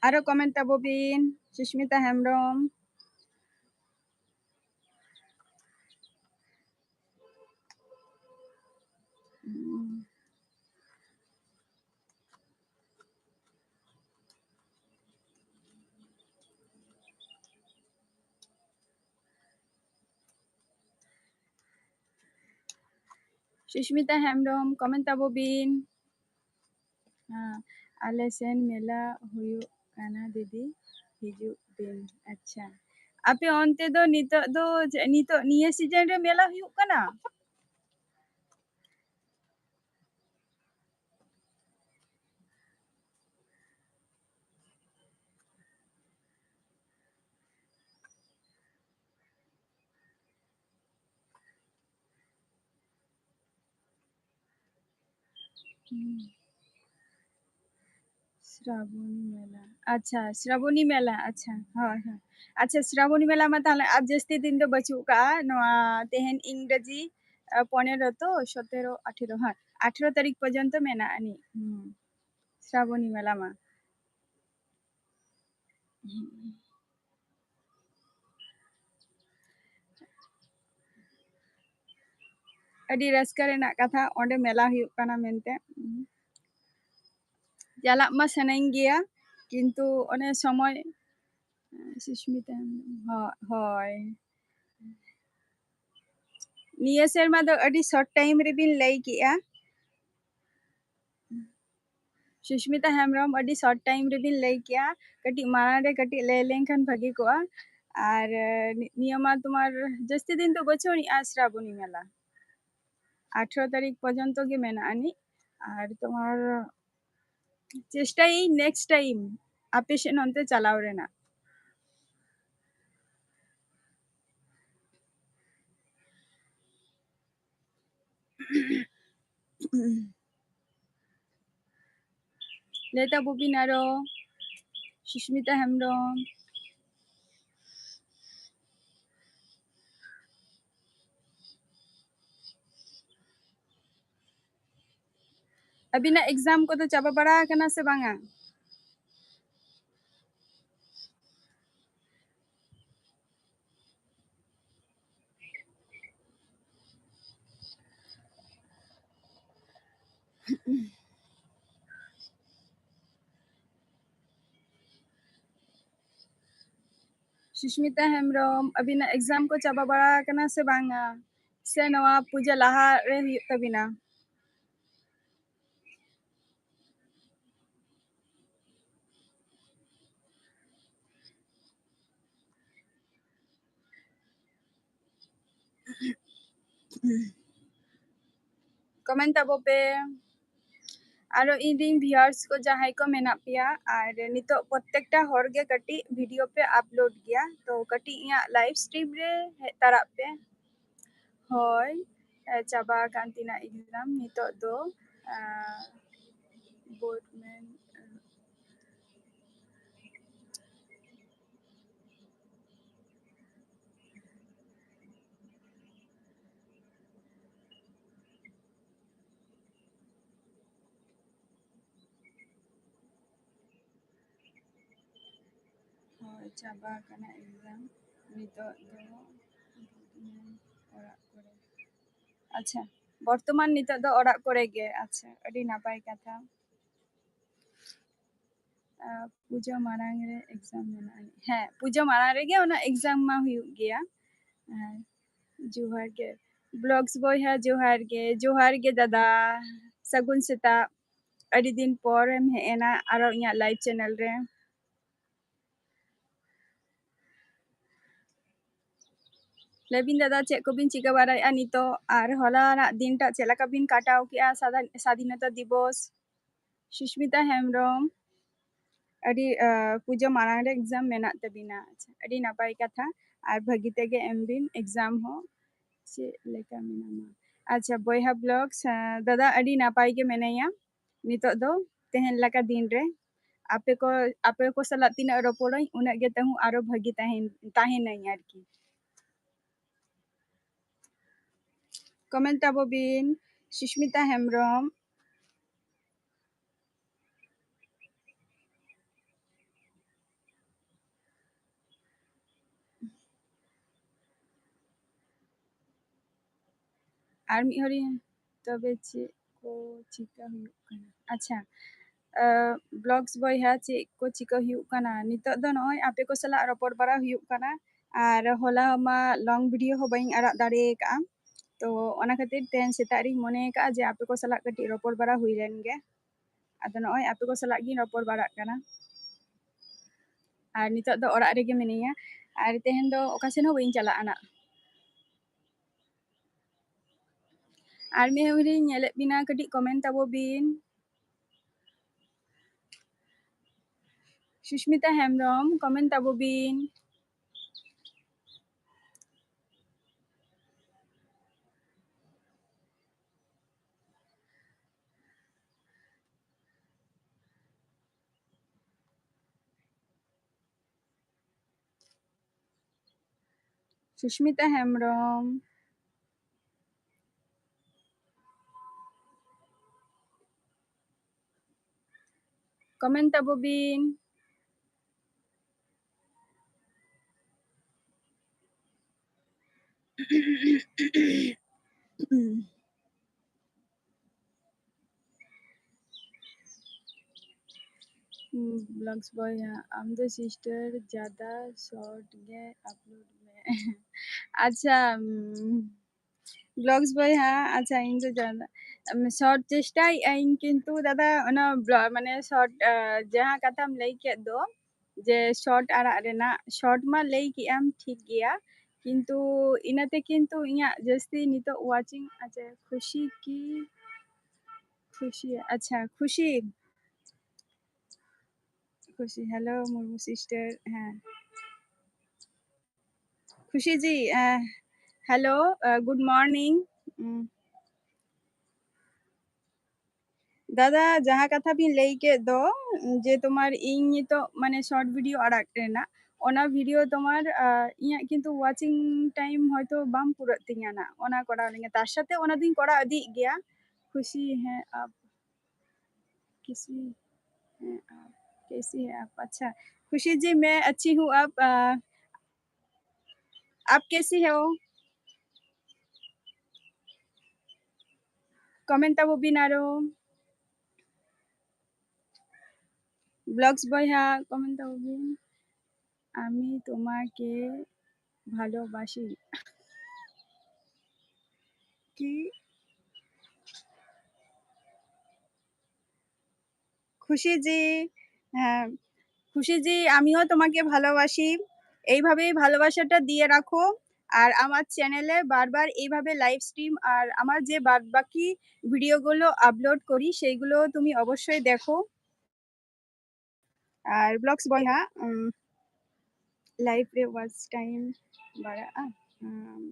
ᱟᱨᱚ comment ᱛᱟᱵᱚ ᱵᱤᱱ, ᱥᱩᱥᱢᱤᱛᱟ ᱦᱮᱢᱵᱨᱚᱢ᱾ ᱥᱩᱥᱢᱤᱛᱟ ᱦᱮᱢᱵᱨᱚᱢ, comment ᱛᱟᱵᱚ ᱵᱤᱱ᱾ ᱦᱮᱸ, ᱟᱞᱮ ᱥᱮᱱ ᱢᱮᱞᱟ ᱦᱩᱭᱩᱜ ᱠᱟᱱᱟ ᱫᱤᱫᱤ, ᱦᱤᱡᱩᱜ ᱵᱤᱱ᱾ ᱟᱪᱪᱷᱟ, ᱟᱯᱮ ᱚᱱᱛᱮ ᱫᱚ ᱱᱤᱛᱚᱜ ᱫᱚ ᱪᱮᱫ, ᱱᱤᱛᱚᱜ ᱱᱤᱭᱟᱹ season ᱨᱮ ᱢᱮᱞᱟ ᱦᱩᱭᱩᱜ ᱠᱟᱱᱟ? ᱦᱩᱸ᱾ ᱥᱨᱟᱵᱚᱱᱤ ᱢᱮᱞᱟ, ᱟᱪᱪᱷᱟ, ᱥᱨᱟᱵᱚᱱᱤ ᱢᱮᱞᱟ, ᱟᱪᱪᱷᱟ, ᱦᱳᱭ, ᱦᱳᱭ᱾ ᱟᱪᱪᱷᱟ, ᱥᱨᱟᱵᱚᱱᱤ ᱢᱮᱞᱟ ᱢᱟ ᱛᱟᱦᱞᱮ ᱟᱨ ᱡᱟᱹᱥᱛᱤ ᱫᱤᱱ ᱫᱚ ᱵᱟᱹᱪᱩᱜ ᱠᱟᱜᱼᱟ, ᱱᱚᱣᱟ ᱛᱮᱦᱮᱧ ᱤᱝᱨᱮᱡᱤ, ᱟ, ᱯᱚᱱᱮᱨᱚ ᱛᱚ, ᱥᱚᱛᱮᱨᱚ, ᱟᱴᱷᱮᱨᱚ, ᱦᱮᱸ, ᱟᱴᱷᱮᱨᱚ ᱛᱟᱹᱨᱤᱠᱷ ᱯᱚᱨᱡᱚᱱᱛᱚ ᱢᱮᱱᱟᱜ ᱟᱹᱱᱤᱡ, ᱦᱩᱸ, ᱥᱨᱟᱵᱚᱱᱤ ᱢᱮᱞᱟ ᱢᱟ᱾ ᱦᱩᱸ᱾ ᱟᱹᱰᱤ ᱨᱟᱹᱥᱠᱟᱹ ᱨᱮᱱᱟᱜ ᱠᱟᱛᱷᱟ, ᱚᱸᱰᱮ ᱢᱮᱞᱟ ᱦᱩᱭᱩᱜ ᱠᱟᱱᱟ ᱢᱮᱱᱛᱮ᱾ ᱪᱟᱞᱟᱜ ᱢᱟ ᱥᱟᱱᱟᱧ ᱜᱮᱭᱟ, ᱠᱤᱱᱛᱩ ᱚᱱᱮ ᱥᱚᱢᱚᱭ, ᱥᱩᱥᱢᱤᱛᱟ ᱦᱮᱢᱵᱨᱚᱢ, ᱦᱳ-, ᱦᱳᱭ᱾ ᱱᱤᱭᱟᱹ ᱥᱮᱨᱢᱟ ᱫᱚ ᱟᱹᱰᱤ short time ᱨᱮᱵᱤᱱ ᱞᱟᱹᱭ ᱠᱮᱜᱼᱟ᱾ ᱥᱩᱥᱢᱤᱛᱟ ᱦᱮᱢᱵᱨᱚᱢ, ᱟᱹᱰᱤ short time ᱨᱮᱵᱤᱱ ᱞᱟᱹᱭ ᱠᱮᱜᱼᱟ, ᱠᱟᱹᱴᱤᱡ ᱢᱟᱲᱟᱝ ᱨᱮ ᱠᱟᱹᱴᱤᱡ ᱞᱟᱹᱭ ᱞᱮᱱᱠᱷᱟᱱ ᱵᱷᱟᱹᱜᱤ ᱠᱚᱜᱼᱟ᱾ ᱟᱨ, ᱮ, ᱱᱤ-, ᱱᱤᱭᱟᱹ ᱢᱟ ᱛᱳᱢᱟᱨ ᱡᱟᱹᱥᱛᱤ ᱫᱤᱱ ᱫᱚ ᱵᱟᱹᱪᱩᱜ ᱟᱹᱱᱤᱡᱼᱟ ᱥᱨᱟᱵᱚᱱᱤ ᱢᱮᱞᱟ᱾ ᱟᱴᱷᱨᱚ ᱛᱟᱹᱨᱤᱠᱷ ᱯᱚᱨᱡᱚᱱᱛᱚ ᱜᱮ ᱢᱮᱱᱟᱜ ᱟᱹᱱᱤᱡ᱾ ᱟᱨ ᱛᱳᱢᱟᱨ ᱪᱮᱥᱴᱟᱭᱟᱹᱧ next time ᱟᱯᱮ ᱥᱮᱫ ᱱᱚᱱᱛᱮ ᱪᱟᱞᱟᱣ ᱨᱮᱱᱟᱜ᱾ ᱞᱮᱴᱟ ᱵᱚᱵᱤᱱ ᱟᱨᱚ, ᱥᱩᱥᱢᱤᱛᱟ ᱦᱮᱢᱵᱨᱚᱢ᱾ ᱟᱹᱵᱤᱱᱟᱜ exam ᱠᱚᱫᱚ ᱪᱟᱵᱟ ᱵᱟᱲᱟ ᱟᱠᱟᱱᱟ ᱥᱮ ᱵᱟᱝᱟ? ᱥᱩᱥᱢᱤᱛᱟ ᱦᱮᱢᱵᱨᱚᱢ, ᱟᱹᱵᱤᱱᱟᱜ exam ᱠᱚ ᱪᱟᱵᱟ ᱵᱟᱲᱟ ᱟᱠᱟᱱᱟ ᱥᱮ ᱵᱟᱝᱟ? ᱥᱮ ᱱᱚᱣᱟ ᱯᱩᱡᱟᱹ ᱞᱟᱦᱟ ᱨᱮ ᱦᱩᱭᱩᱜ ᱛᱟᱹᱵᱤᱱᱟ? Comment ᱛᱟᱵᱚ ᱯᱮ᱾ ᱟᱨᱚ ᱤᱧ ᱨᱮᱱ viewers ᱠᱚ ᱡᱟᱦᱟᱸᱭ ᱠᱚ ᱢᱮᱱᱟᱜ ᱯᱮᱭᱟ, ᱟᱨ ᱱᱤᱛᱚᱜ ᱯᱨᱚᱛᱮᱠᱴᱟ ᱦᱚᱲ ᱜᱮ ᱠᱟᱹᱴᱤᱡ video ᱯᱮ upload ᱜᱮᱭᱟ, ᱛᱚ ᱠᱟᱹᱴᱤᱡ ᱤᱧᱟᱹᱜ live stream ᱨᱮ ᱦᱮᱡ ᱛᱟᱨᱟᱜ ᱯᱮ᱾ ᱦᱳᱭ, ᱮ, ᱪᱟᱵᱟ ᱟᱠᱟᱱ ᱛᱤᱧᱟᱹ exam ᱱᱤᱛᱚᱜ ᱫᱚ, ᱮ, board ᱢᱮᱱ, ᱦᱳᱭ, ᱪᱟᱵᱟ ᱟᱠᱟᱱᱟ exam᱾ ᱱᱤᱛᱚᱜ ᱫᱚ ᱚᱲᱟᱜ ᱠᱚᱨᱮ᱾ ᱟᱪᱪᱷᱟ, ᱵᱚᱨᱛᱚᱢᱟᱱ ᱱᱤᱛᱚᱜ ᱫᱚ ᱚᱲᱟᱜ ᱠᱚᱨᱮ ᱜᱮ᱾ ᱟᱪᱪᱷᱟ, ᱟᱹᱰᱤ ᱱᱟᱯᱟᱭ ᱠᱟᱛᱷᱟ᱾ ᱟᱨ ᱯᱩᱡᱟᱹ ᱢᱟᱲᱟᱝ ᱨᱮ exam ᱢᱮᱱᱟᱜᱼᱟ᱾ ᱦᱮᱸ, ᱯᱩᱡᱟᱹ ᱢᱟᱲᱟᱝ ᱨᱮᱜᱮ ᱚᱱᱟ exam ᱢᱟ ᱦᱩᱭᱩᱜ ᱜᱮᱭᱟ᱾ ᱟᱨ ᱡᱚᱦᱟᱨ ᱜᱮ vlogs ᱵᱚᱭᱦᱟ, ᱡᱚᱦᱟᱨ ᱜᱮ, ᱡᱚᱦᱟᱨ ᱜᱮ ᱫᱟᱫᱟ, ᱥᱟᱹᱜᱩᱱ ᱥᱮᱛᱟᱜ᱾ ᱟᱹᱰᱤ ᱫᱤᱱ ᱯᱚᱨᱮᱢ ᱦᱮᱡ ᱮᱱᱟ ᱟᱨᱚ ᱤᱧᱟᱹᱜ live channel ᱨᱮ᱾ ᱞᱟᱹᱭ ᱵᱤᱱ ᱫᱟᱫᱟ, ᱪᱮᱫ ᱠᱚᱵᱤᱱ ᱪᱤᱠᱟᱹ ᱵᱟᱲᱟᱭᱮᱫᱼᱟ ᱱᱤᱛᱚᱜ? ᱟᱨ ᱦᱚᱞᱟᱱᱟᱜ ᱫᱤᱱᱴᱟᱜ ᱪᱮᱫ ᱞᱮᱠᱟ ᱵᱤᱱ ᱠᱟᱴᱟᱣ ᱠᱮᱜᱼᱟ, ᱥᱟᱫᱟ-, ᱥᱟᱫᱷᱤᱱᱚᱛᱟ ᱫᱤᱵᱚᱥ? ᱥᱩᱥᱢᱤᱛᱟ ᱦᱮᱢᱵᱨᱚᱢ, ᱟᱹᱰᱤ, ᱟᱹ, ᱯᱩᱡᱟᱹ ᱢᱟᱲᱟᱝ ᱨᱮ exam ᱢᱮᱱᱟᱜ ᱛᱟᱹᱵᱤᱱᱟ᱾ ᱟᱪᱪᱷᱟ, ᱟᱹᱰᱤ ᱱᱟᱯᱟᱭ ᱠᱟᱛᱷᱟ᱾ ᱟᱨ ᱵᱷᱟᱹᱜᱤ ᱛᱮᱜᱮ ᱮᱢ ᱵᱤᱱ exam ᱦᱚᱸ᱾ ᱪᱮᱫ ᱞᱮᱠᱟ ᱢᱮᱱᱟᱢᱟ? ᱟᱪᱪᱷᱟ, ᱵᱚᱭᱦᱟ vlogs, ᱟᱸ, ᱫᱟᱫᱟ ᱟᱹᱰᱤ ᱱᱟᱯᱟᱭ ᱜᱮ ᱢᱮᱱᱟᱭᱟ ᱱᱤᱛᱚᱜ ᱫᱚ, ᱛᱮᱦᱮᱧ ᱞᱮᱠᱟ ᱫᱤᱱ ᱨᱮ᱾ ᱟᱯᱮ ᱠᱚ, ᱟᱯᱮ ᱠᱚ ᱥᱟᱞᱟᱜ ᱛᱤᱱᱟᱹᱜ ᱨᱚᱯᱚᱲᱟᱹᱧ, ᱩᱱᱟᱹᱜ ᱜᱮ ᱛᱟᱹᱦᱩ ᱟᱨᱚ ᱵᱷᱟᱹᱜᱤ ᱛᱟᱦᱮᱱ, ᱛᱟᱦᱮᱱᱟᱹᱧ ᱟᱨᱠᱤ᱾ Comment ᱛᱟᱵᱚ ᱵᱤᱱ, ᱥᱩᱥᱢᱤᱛᱟ ᱦᱮᱢᱵᱨᱚᱢ᱾ ᱟᱨ ᱢᱤᱫ ᱦᱚᱲᱤᱧ, ᱛᱚᱵᱮ ᱪᱮᱫ ᱠᱚ ᱪᱤᱠᱟᱹ ᱦᱩᱭᱩᱜ ᱠᱟᱱᱟ? ᱟᱪᱪᱷᱟ, ᱟᱸ, vlogs ᱵᱚᱭᱦᱟ, ᱪᱮᱫ ᱠᱚ ᱪᱤᱠᱟᱹ ᱦᱩᱭᱩᱜ ᱠᱟᱱᱟ? ᱱᱤᱛᱚᱜ ᱫᱚ ᱱᱚᱜᱼᱚᱭ ᱟᱯᱮ ᱠᱚ ᱥᱟᱞᱟᱜ ᱨᱚᱯᱚᱲ ᱵᱟᱲᱟ ᱦᱩᱭᱩᱜ ᱠᱟᱱᱟ᱾ ᱟᱨ ᱦᱚᱞᱟ ᱢᱟ long video ᱦᱚᱸ ᱵᱟᱹᱧ ᱟᱲᱟᱜ ᱫᱟᱲᱮ ᱟᱠᱟᱫᱼᱟ, ᱛᱚ ᱚᱱᱟ ᱠᱷᱟᱹᱛᱤᱨ ᱛᱮᱦᱮᱧ ᱥᱮᱛᱟᱜ ᱨᱤᱧ ᱢᱚᱱᱮ ᱟᱠᱟᱫᱼᱟ ᱡᱮ ᱟᱯᱮ ᱠᱚ ᱥᱟᱞᱟᱜ ᱠᱟᱹᱴᱤᱡ ᱨᱚᱯᱚᱲ ᱵᱟᱲᱟ ᱦᱩᱭ ᱞᱮᱱ ᱜᱮ᱾ ᱟᱫᱚ ᱱᱚᱜᱼᱚᱭ ᱟᱯᱮ ᱠᱚ ᱥᱟᱞᱟᱜ ᱜᱤᱧ ᱨᱚᱯᱚᱲ ᱵᱟᱲᱟᱜ ᱠᱟᱱᱟ᱾ ᱟᱨ ᱱᱤᱛᱚᱜ ᱫᱚ ᱚᱲᱟᱜ ᱨᱮᱜᱮ ᱢᱤᱱᱟᱹᱧᱟ, ᱟᱨ ᱛᱮᱦᱮᱧ ᱫᱚ ᱚᱠᱟ ᱥᱮᱱ ᱦᱚᱸ ᱵᱟᱹᱧ ᱪᱟᱞᱟᱜᱼᱟ ᱱᱟᱜ᱾ ᱟᱨ ᱢᱤᱫ ᱦᱚᱲᱤᱧ ᱧᱮᱞᱮᱫ ᱵᱤᱱᱟ, ᱠᱟᱹᱴᱤᱡ comment ᱛᱟᱵᱚ ᱵᱤᱱ᱾ ᱥᱩᱥᱢᱤᱛᱟ ᱦᱮᱢᱵᱨᱚᱢ, comment ᱛᱟᱵᱚ ᱵᱤᱱ᱾ ᱥᱩᱥᱢᱤᱛᱟ ᱦᱮᱢᱵᱨᱚᱢ, comment ᱛᱟᱵᱚ ᱵᱤᱱ᱾ ᱵᱞᱚᱜᱥ ᱵᱚᱭᱦᱟ, ᱟᱢ ᱫᱚ ᱥᱤᱥᱴᱟᱨ ᱡᱟᱫᱟ ᱥᱚᱨᱴ ᱜᱮ ᱟᱯᱞᱳᱰ ᱢᱮ᱾ ᱟᱪᱪᱷᱟ, ᱵᱞᱚᱜᱥ ᱵᱚᱭᱦᱟ, ᱟᱪᱪᱷᱟ, ᱤᱧ ᱫᱚ ᱡᱟᱫᱟ ᱥᱚᱨᱴ ᱪᱮᱥᱴᱟᱭᱮᱫ ᱟᱹᱧ, ᱠᱤᱱᱛᱩ ᱫᱟᱫᱟ ᱚᱱᱟ ᱢᱟᱱᱮ ᱥᱚᱨᱴ ᱡᱟᱦᱟᱸ ᱠᱟᱛᱷᱟᱢ ᱞᱟᱹᱭ ᱠᱮᱫ ᱫᱚ, ᱡᱮ ᱥᱚᱨᱴ ᱟᱲᱟᱜ ᱨᱮᱱᱟᱜ, ᱥᱚᱨᱴ ᱢᱟ ᱞᱟᱹᱭ ᱠᱮᱜ ᱟᱢ ᱴᱷᱤᱠ ᱜᱮᱭᱟ, ᱠᱤᱱᱛᱩ ᱤᱱᱟᱹᱛᱮ ᱠᱤᱱᱛᱩ ᱤᱧᱟᱹᱜ ᱡᱟᱹᱥᱛᱤ ᱱᱤᱛᱚᱜ ᱣᱟᱪᱤᱝ, ᱟᱪᱪᱷᱟ, ᱠᱷᱩᱥᱤ ᱠᱤ ᱠᱷᱩᱥᱤ, ᱟᱪᱪᱷᱟ, ᱠᱷᱩᱥᱤ, ᱠᱷᱩᱥᱤ, ᱦᱮᱞᱳ ᱢᱩᱨᱢᱩ ᱥᱤᱥᱴᱟᱨ, ᱦᱮᱸ, ᱠᱷᱩᱥᱤ ᱡᱤ, ᱦᱮᱞᱳ, ᱜᱩᱰ ᱢᱚᱨᱱᱤᱝ᱾ ᱫᱟᱫᱟ, ᱡᱟᱦᱟᱸ ᱠᱟᱛᱷᱟ ᱵᱤᱱ ᱞᱟᱹᱭ ᱠᱮᱫ ᱫᱚ, ᱡᱮ ᱛᱳᱢᱟᱨ ᱤᱧ ᱱᱤᱛᱚᱜ ᱢᱟᱱᱮ ᱥᱚᱨᱴ ᱵᱷᱤᱰᱤᱭᱳ ᱟᱲᱟᱜ ᱨᱮᱱᱟᱜ, ᱚᱱᱟ ᱵᱷᱤᱰᱤᱭᱳ ᱛᱳᱢᱟᱨ, ᱟ, ᱤᱧᱟᱹᱜ ᱠᱤᱱᱛᱩ ᱣᱟᱪᱤᱝ ᱴᱟᱭᱤᱢ ᱦᱚᱭᱛᱳ ᱵᱟᱝ ᱯᱩᱨᱟᱹᱜ ᱛᱤᱧᱟᱹ ᱱᱟᱜ, ᱚᱱᱟ ᱠᱚᱨᱟᱣ ᱞᱟᱹᱜᱤᱫ᱾ ᱛᱟᱨ ᱥᱟᱛᱷᱮ ᱚᱱᱟ ᱫᱚᱧ ᱠᱚᱨᱟᱣ ᱤᱫᱤᱭᱮᱫ ᱜᱮᱭᱟ᱾ ᱠᱷᱩᱥᱤ, ᱦᱮᱸ, ᱟᱯ, ᱠᱤᱥᱤ, ᱦᱮᱸ, ᱟᱯ, ᱠᱮᱥᱤ ᱦᱮᱸ ᱟᱯ? ᱟᱪᱪᱷᱟ, ᱠᱷᱩᱥᱤ ᱡᱤ, ᱢᱮ ᱟᱪᱪᱷᱤ ᱦᱩᱸ ᱟᱯ, ᱟ, ᱟᱯ ᱠᱮᱥᱤ ᱦᱮ ᱦᱳ? ᱠᱚᱢᱮᱱᱴ ᱛᱟᱵᱚ ᱵᱤᱱ ᱟᱨᱚ᱾ ᱵᱞᱚᱜᱥ ᱵᱚᱭᱦᱟ, ᱠᱚᱢᱮᱱᱴ ᱛᱟᱵᱚ ᱵᱤᱱ᱾ আমি তোমাকে ভালোবাসি। কি? খুশি জি, হ্যাঁ, খুশি জি, আমিও তোমাকে ভালোবাসি। এইভাবেই ভালোবাসাটা দিয়ে রাখো। আর আমার চ্যানেলে বারবার এইভাবে লাইভ স্ট্রিম আর আমার যে বাদ বাকি ভিডিওগুলো আপলোড করি, সেইগুলো তুমি অবশ্যই দেখো। ᱟᱨ ᱵᱞᱚᱜᱥ ᱵᱚᱭᱦᱟ, ᱩᱢ, ᱞᱟᱭᱤᱵᱷ ᱨᱮ ᱣᱟᱪ ᱴᱟᱭᱤᱢ ᱵᱟᱲᱟᱜᱼᱟ᱾ ᱩᱢ,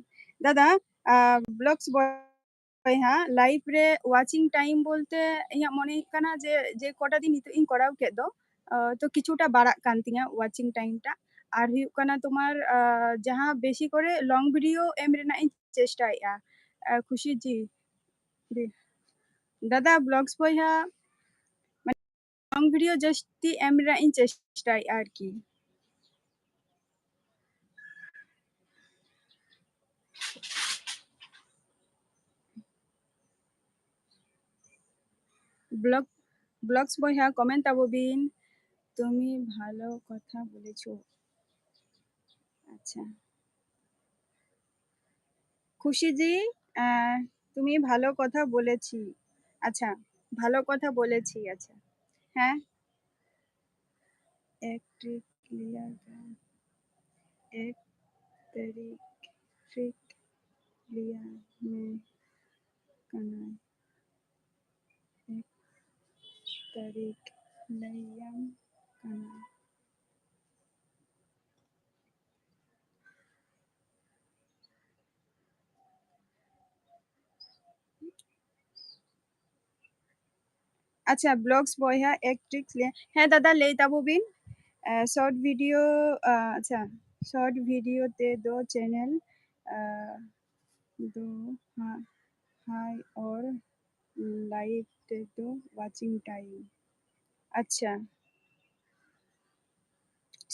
ᱫᱟᱫᱟ, ᱟ, ᱵᱞᱚᱜᱥ ᱵᱚᱭᱦᱟ, ᱞᱟᱭᱤᱵᱷ ᱨᱮ ᱣᱟᱪᱤᱝ ᱴᱟᱭᱤᱢ ᱵᱚᱞᱛᱮ ᱤᱧᱟᱹᱜ ᱢᱚᱱᱮ ᱦᱩᱭᱩᱜ ᱠᱟᱱᱟ ᱡᱮ, ᱡᱮ ᱠᱚᱴᱟ ᱫᱤᱱ ᱱᱤᱛᱚᱜ ᱤᱧ ᱠᱚᱨᱟᱣ ᱠᱮᱫ ᱫᱚ, ᱟ, ᱛᱚ ᱠᱤᱪᱷᱩᱴᱟ ᱵᱟᱲᱟᱜ ᱠᱟᱱ ᱛᱤᱧᱟᱹ ᱣᱟᱪᱤᱝ ᱴᱟᱭᱤᱢ ᱴᱟ᱾ ᱟᱨ ᱦᱩᱭᱩᱜ ᱠᱟᱱᱟ ᱛᱳᱢᱟᱨ, ᱟ, ᱡᱟᱦᱟᱸ ᱵᱮᱥᱤ ᱠᱚᱨᱮ ᱞᱚᱝ ᱵᱷᱤᱰᱤᱭᱳ ᱮᱢ ᱨᱮᱱᱟᱜ ᱤᱧ ᱪᱮᱥᱴᱟᱭᱮᱫᱼᱟ᱾ ᱟ, ᱠᱷᱩᱥᱤ ᱡᱤ, ᱫᱟᱫᱟ, ᱵᱞᱚᱜᱥ ᱵᱚᱭᱦᱟ, ᱞᱚᱝ ᱵᱷᱤᱰᱤᱭᱳ ᱡᱟᱹᱥᱛᱤ ᱮᱢ ᱨᱮᱱᱟᱜ ᱤᱧ ᱪᱮᱥᱴᱟᱭᱮᱫᱼᱟ ᱟᱨᱠᱤ᱾ ᱵᱞᱚᱜ, ᱵᱞᱚᱜᱥ ᱵᱚᱭᱦᱟ, ᱠᱚᱢᱮᱱᱴ ᱛᱟᱵᱚ ᱵᱤᱱ᱾ তুমি ভালো কথা বলেছো। আচ্ছা। খুশি জি, আহ, তুমি ভালো কথা বলেছি। আচ্ছা, ভালো কথা বলেছি। আচ্ছা, হ্যাঁ। এক ট্রিক লিয়া গয়া, এক তারিখ ট্রিক লিয়া মে কানাই। এক তারিখ ᱞᱟᱹᱭᱟᱢ ᱠᱟᱱᱟ᱾ ᱟᱪᱪᱷᱟ, ᱵᱞᱚᱜᱥ ᱵᱚᱭᱦᱟ ᱮᱠ ᱴᱨᱤᱠ ᱞᱮ, ᱦᱮᱸ ᱫᱟᱫᱟ, ᱞᱟᱹᱭ ᱛᱟᱵᱚ ᱵᱤᱱ᱾ ᱮ, ᱥᱚᱨᱴ ᱵᱷᱤᱰᱤᱭᱳ, ᱟ, ᱟᱪᱪᱷᱟ, ᱥᱚᱨᱴ ᱵᱷᱤᱰᱤᱭᱳ ᱛᱮᱫᱚ ᱪᱮᱱᱮᱞ, ᱟ, ᱫᱚ ᱦᱟ-, ᱦᱟᱭ ᱚᱨ ᱞᱟᱭᱤᱵᱷ ᱛᱮᱫᱚ ᱣᱟᱪᱤᱝ ᱴᱟᱭᱤᱢ᱾ ᱟᱪᱪᱷᱟ,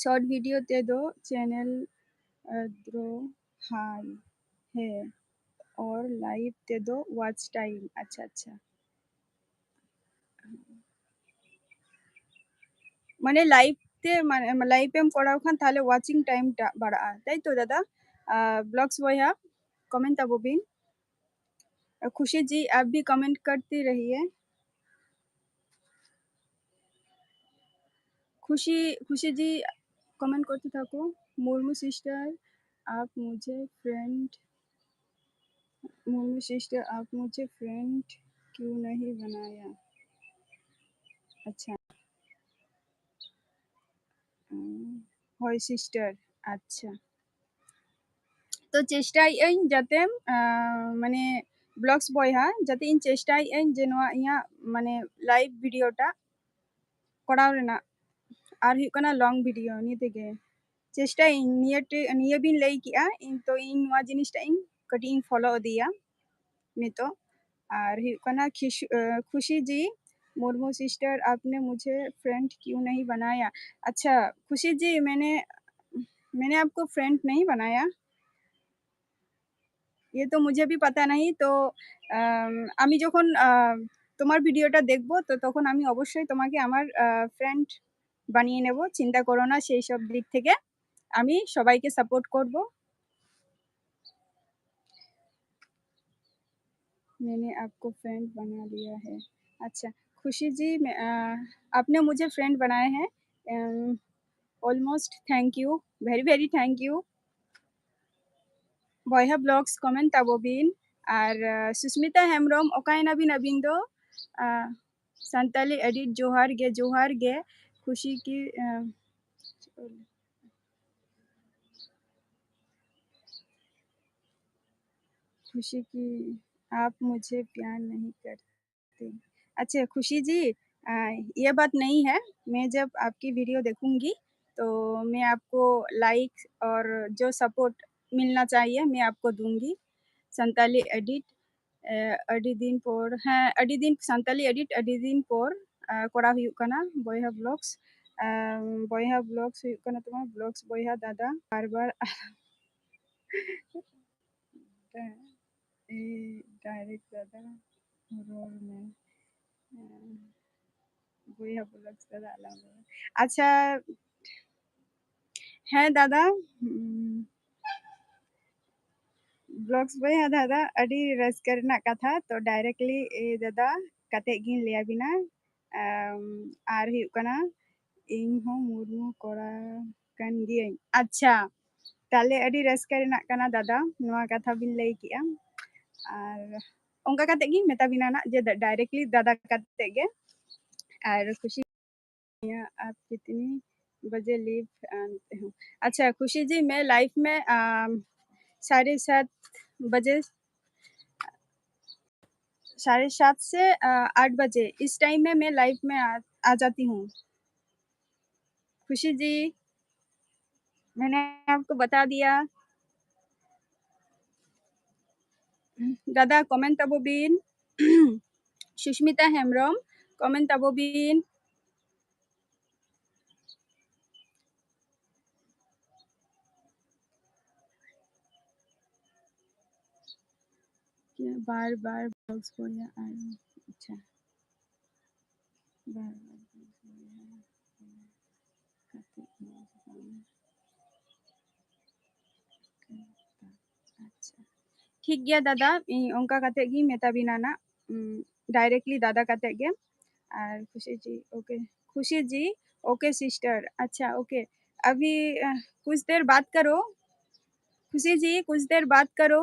ᱥᱚᱨᱴ ᱵᱷᱤᱰᱤᱭᱳ ᱛᱮᱫᱚ ᱪᱮᱱᱮᱞ, ᱟ, ᱫᱚ ᱦᱟᱭ, ᱦᱮᱸ, ᱚᱨ ᱞᱟᱭᱤᱵᱷ ᱛᱮᱫᱚ ᱣᱟᱪ ᱴᱟᱭᱤᱢ᱾ ᱟᱪᱪᱷᱟ, ᱟᱪᱪᱷᱟ᱾ ᱢᱟᱱᱮ ᱞᱟᱭᱤᱵᱷ ᱛᱮ, ᱢᱟᱱᱮ ᱞᱟᱭᱤᱵᱷ ᱮᱢ ᱠᱚᱨᱟᱣ ᱠᱷᱟᱱ ᱛᱟᱦᱞᱮ ᱣᱟᱪᱤᱝ ᱴᱟᱭᱤᱢ ᱴᱟᱜ ᱵᱟᱲᱟᱜᱼᱟ, ᱛᱟᱭ ᱛᱚ ᱫᱟᱫᱟ? ᱟᱨ ᱵᱞᱚᱜᱥ ᱵᱚᱭᱦᱟ, ᱠᱚᱢᱮᱱᱴ ᱛᱟᱵᱚ ᱵᱤᱱ᱾ ᱠᱷᱩᱥᱤ ᱡᱤ, ᱟᱯ ᱵᱷᱤ ᱠᱚᱢᱮᱱᱴ ᱠᱟᱨᱛᱮ ᱨᱟᱦᱤᱭᱮ᱾ खुशी, खुशी जी कमेंट करते थको, मुर्मू सिस्टर आप मुझे फ्रेंड, मुर्मू सिस्टर आप मुझे फ्रेंड क्यों नहीं बनाया? अच्छा, ᱦᱳᱭ ᱥᱤᱥᱴᱟᱨ, ᱟᱪᱪᱷᱟ᱾ ᱛᱚ ᱪᱮᱥᱴᱟᱭᱮᱫ ᱟᱹᱧ ᱡᱟᱛᱮ, ᱟᱸ, ᱢᱟᱱᱮ ᱵᱞᱚᱜᱥ ᱵᱚᱭᱦᱟ, ᱡᱟᱛᱮ ᱤᱧ ᱪᱮᱥᱴᱟᱭᱮᱫ ᱟᱹᱧ ᱡᱮ ᱱᱚᱣᱟ ᱤᱧᱟᱹᱜ ᱢᱟᱱᱮ ᱞᱟᱭᱤᱵᱷ ᱵᱷᱤᱰᱤᱭᱳ ᱴᱟᱜ ᱠᱚᱨᱟᱣ ᱨᱮᱱᱟᱜ᱾ ᱟᱨ ᱦᱩᱭᱩᱜ ᱠᱟᱱᱟ ᱞᱚᱝ ᱵᱷᱤᱰᱤᱭᱳ, ᱱᱤᱭᱟᱹ ᱛᱮᱜᱮ ᱪᱮᱥᱴᱟᱭᱟᱹᱧ᱾ ᱱᱤᱭᱟᱹ ᱴᱨᱤ-, ᱱᱤᱭᱟᱹ ᱵᱤᱱ ᱞᱟᱹᱭ ᱠᱮᱜᱼᱟ, ᱤᱧ ᱛᱚ ᱤᱧ ᱱᱚᱣᱟ ᱡᱤᱱᱤᱥᱴᱟᱜ ᱤᱧ ᱠᱟᱹᱴᱤᱡ ᱤᱧ ᱯᱷᱚᱞᱳ ᱤᱫᱤᱭᱟ ᱱᱤᱛᱚᱜ᱾ ᱟᱨ ᱦᱩᱭᱩᱜ ᱠᱟᱱᱟ ᱠᱷᱤᱥᱩ-, ᱟᱸ, ᱠᱷᱩᱥᱤ ᱡᱤ Murmu sister, Apne ᱢᱩᱡᱷᱮ friend Q ᱱᱟᱦᱤ ᱵᱟᱱᱟᱭᱟ? ᱟᱪᱪᱷᱟ, ᱠᱷᱩᱥᱤ ᱡᱤ, ᱢᱮᱱᱮ, ᱢᱮᱱᱮ ᱟᱯᱠᱳ ᱯᱷᱨᱮᱱᱰ ᱱᱟᱦᱤ ᱵᱟᱱᱟᱭᱟ᱾ ये तो मुझे भी पता नहीं। তো, আম, আমি যখন, আ, তোমার ভিডিওটা দেখবো, তো তখন আমি অবশ্যই তোমাকে আমার, আ, ফ্রেন্ড বানিয়ে নেব, চিন্তা করো না সেই সব দিক থেকে। আমি সবাইকে সাপোর্ট করব। मैंने आपको फ्रेंड बना लिया है। अच्छा, खुशी जी, मैं, अ, आपने मुझे फ्रेंड बनाए हैं। Almost thank you, very very thank you। ᱵᱚᱭᱦᱟ ᱵᱞᱚᱜᱥ ᱠᱚᱢᱮᱱᱴ ᱛᱟᱵᱚ ᱵᱤᱱ᱾ ᱟᱨ, ᱟᱸ, ᱥᱩᱥᱢᱤᱛᱟ ᱦᱮᱢᱵᱨᱚᱢ, ᱚᱠᱟᱭᱮᱱᱟ ᱵᱤᱱ ᱟᱹᱵᱤᱱ ᱫᱚ? ᱟᱸ, ᱥᱟᱱᱛᱟᱞᱤ ᱮᱰᱤᱴ, ᱡᱚᱦᱟᱨ ᱜᱮ, ᱡᱚᱦᱟᱨ ᱜᱮ᱾ ᱠᱷᱩᱥᱤ ᱠᱤ, ᱟᱸ, ᱠᱷᱩᱥᱤ ᱠᱤ, आप मुझे प्यार नहीं करते। अच्छा, खुशी जी, अ, ये बात नहीं है। मैं जब आपकी वीडियो देखूंगी, तो मैं आपको लाइक और जो सपोर्ट मिलना चाहिए, मैं आपको दूंगी। संताली एडिट, ᱟᱹᱰᱤ ᱫᱤᱱ ᱯᱚᱨ, ᱦᱮᱸ, ᱟᱹᱰᱤ ᱫᱤᱱ, ᱥᱟᱱᱛᱟᱞᱤ ᱮᱰᱤᱴ ᱟᱹᱰᱤ ᱫᱤᱱ ᱯᱚᱨ, ᱟᱸ, ᱠᱚᱨᱟᱣ ᱦᱩᱭᱩᱜ ᱠᱟᱱᱟ, ᱵᱚᱭᱦᱟ ᱵᱞᱚᱜᱥ᱾ ᱟᱸ, ᱵᱚᱭᱦᱟ ᱵᱞᱚᱜᱥ ᱦᱩᱭᱩᱜ ᱠᱟᱱᱟ ᱛᱟᱢᱟ, ᱵᱞᱚᱜᱥ ᱵᱚᱭᱦᱟ ᱫᱟᱫᱟ, ᱵᱟᱨ ᱵᱟᱨ ᱮᱭ ᱰᱟᱭᱨᱮᱠᱴ ᱫᱟᱫᱟ, ᱨᱚᱲ ᱢᱮ᱾ ᱦᱮᱸ, ᱵᱚᱭᱦᱟ ᱵᱞᱚᱜᱥ ᱫᱟᱫᱟ, ᱟᱞᱟᱝ ᱫᱚ᱾ ᱟᱪᱪᱷᱟ, ᱦᱮᱸ ᱫᱟᱫᱟ, ᱩᱸ, ᱵᱞᱚᱜᱥ ᱵᱚᱭᱦᱟ ᱫᱟᱫᱟ, ᱟᱹᱰᱤ ᱨᱟᱹᱥᱠᱟᱹ ᱨᱮᱱᱟᱜ ᱠᱟᱛᱷᱟ᱾ ᱛᱚ, ᱰᱟᱭᱨᱮᱠᱴᱞᱤ, ᱮ, ᱫᱟᱫᱟ, ᱠᱟᱛᱮ ᱜᱤᱧ ᱞᱟᱹᱭ ᱟᱵᱤᱱᱟ᱾ ᱟᱢ, ᱟᱨ ᱦᱩᱭᱩᱜ ᱠᱟᱱᱟ, ᱤᱧ ᱦᱚᱸ ᱢᱩᱨᱢᱩ ᱠᱚᱲᱟ ᱠᱟᱱ ᱜᱤᱭᱟᱹᱧ᱾ ᱟᱪᱪᱷᱟ, ᱛᱟᱦᱞᱮ ᱟᱹᱰᱤ ᱨᱟᱹᱥᱠᱟᱹ ᱨᱮᱱᱟᱜ ᱠᱟᱱᱟ ᱫᱟᱫᱟ, ᱱᱚᱣᱟ ᱠᱟᱛᱷᱟ ᱵᱤᱱ ᱞᱟᱹᱭ ᱠᱮᱜᱼᱟ᱾ ᱟᱨ ᱚᱱᱠᱟ ᱠᱟᱛᱮ ᱜᱤᱧ ᱢᱮᱛᱟ ᱵᱤᱱᱟ ᱱᱟᱜ, ᱡᱮ ᱰᱟᱭᱨᱮᱠᱴᱞᱤ ᱫᱟᱫᱟ ᱠᱟᱛᱮ ᱜᱮ᱾ ᱟᱨ ᱠᱷᱩᱥᱤ, आप कितनी बजे लाइव आते हो? अच्छा खुशी जी, मैं लाइव में, अम, साढ़े सात बजे, साढ़े सात से, अ, आठ बजे, इस टाइम में मैं लाइव में आ, आ जाती हूँ। खुशी जी, मैंने आपको बता दिया। ᱫᱟᱫᱟ, ᱠᱚᱢᱮᱱᱴ ᱛᱟᱵᱚ ᱵᱤᱱ᱾ ᱥᱩᱥᱢᱤᱛᱟ ᱦᱮᱢᱵᱨᱚᱢ, ᱠᱚᱢᱮᱱᱴ ᱛᱟᱵᱚ ᱵᱤᱱ᱾ क्या बार बार ब्लॉग्स को या आ रही? अच्छा, बार बार ब्लॉग्स को या ᱠᱟᱛᱮ ᱧᱮᱞ ᱵᱟᱝ᱾ ᱟᱪᱪᱷᱟ, ᱴᱷᱤᱠ ᱜᱮᱭᱟ ᱫᱟᱫᱟ, ᱤᱧ ᱚᱱᱠᱟ ᱠᱟᱛᱮ ᱜᱤᱧ ᱢᱮᱛᱟ ᱵᱤᱱᱟ ᱱᱟᱜ, ᱩᱢ, directly ᱫᱟᱫᱟ ᱠᱟᱛᱮ ᱜᱮ᱾ ᱟᱨ ᱠᱷᱩᱥᱤ ᱡᱤ, OK, ᱠᱷᱩᱥᱤ ᱡᱤ, OK sister, ᱟᱪᱪᱷᱟ, OK, ᱟᱵᱷᱤ, ᱟᱦ, ᱠᱩᱪ ᱫᱮᱨ ᱵᱟᱛ ᱠᱟᱨᱳ, ᱠᱷᱩᱥᱤ ᱡᱤ, ᱠᱩᱪ ᱫᱮᱨ ᱵᱟᱛ ᱠᱟᱨᱳ,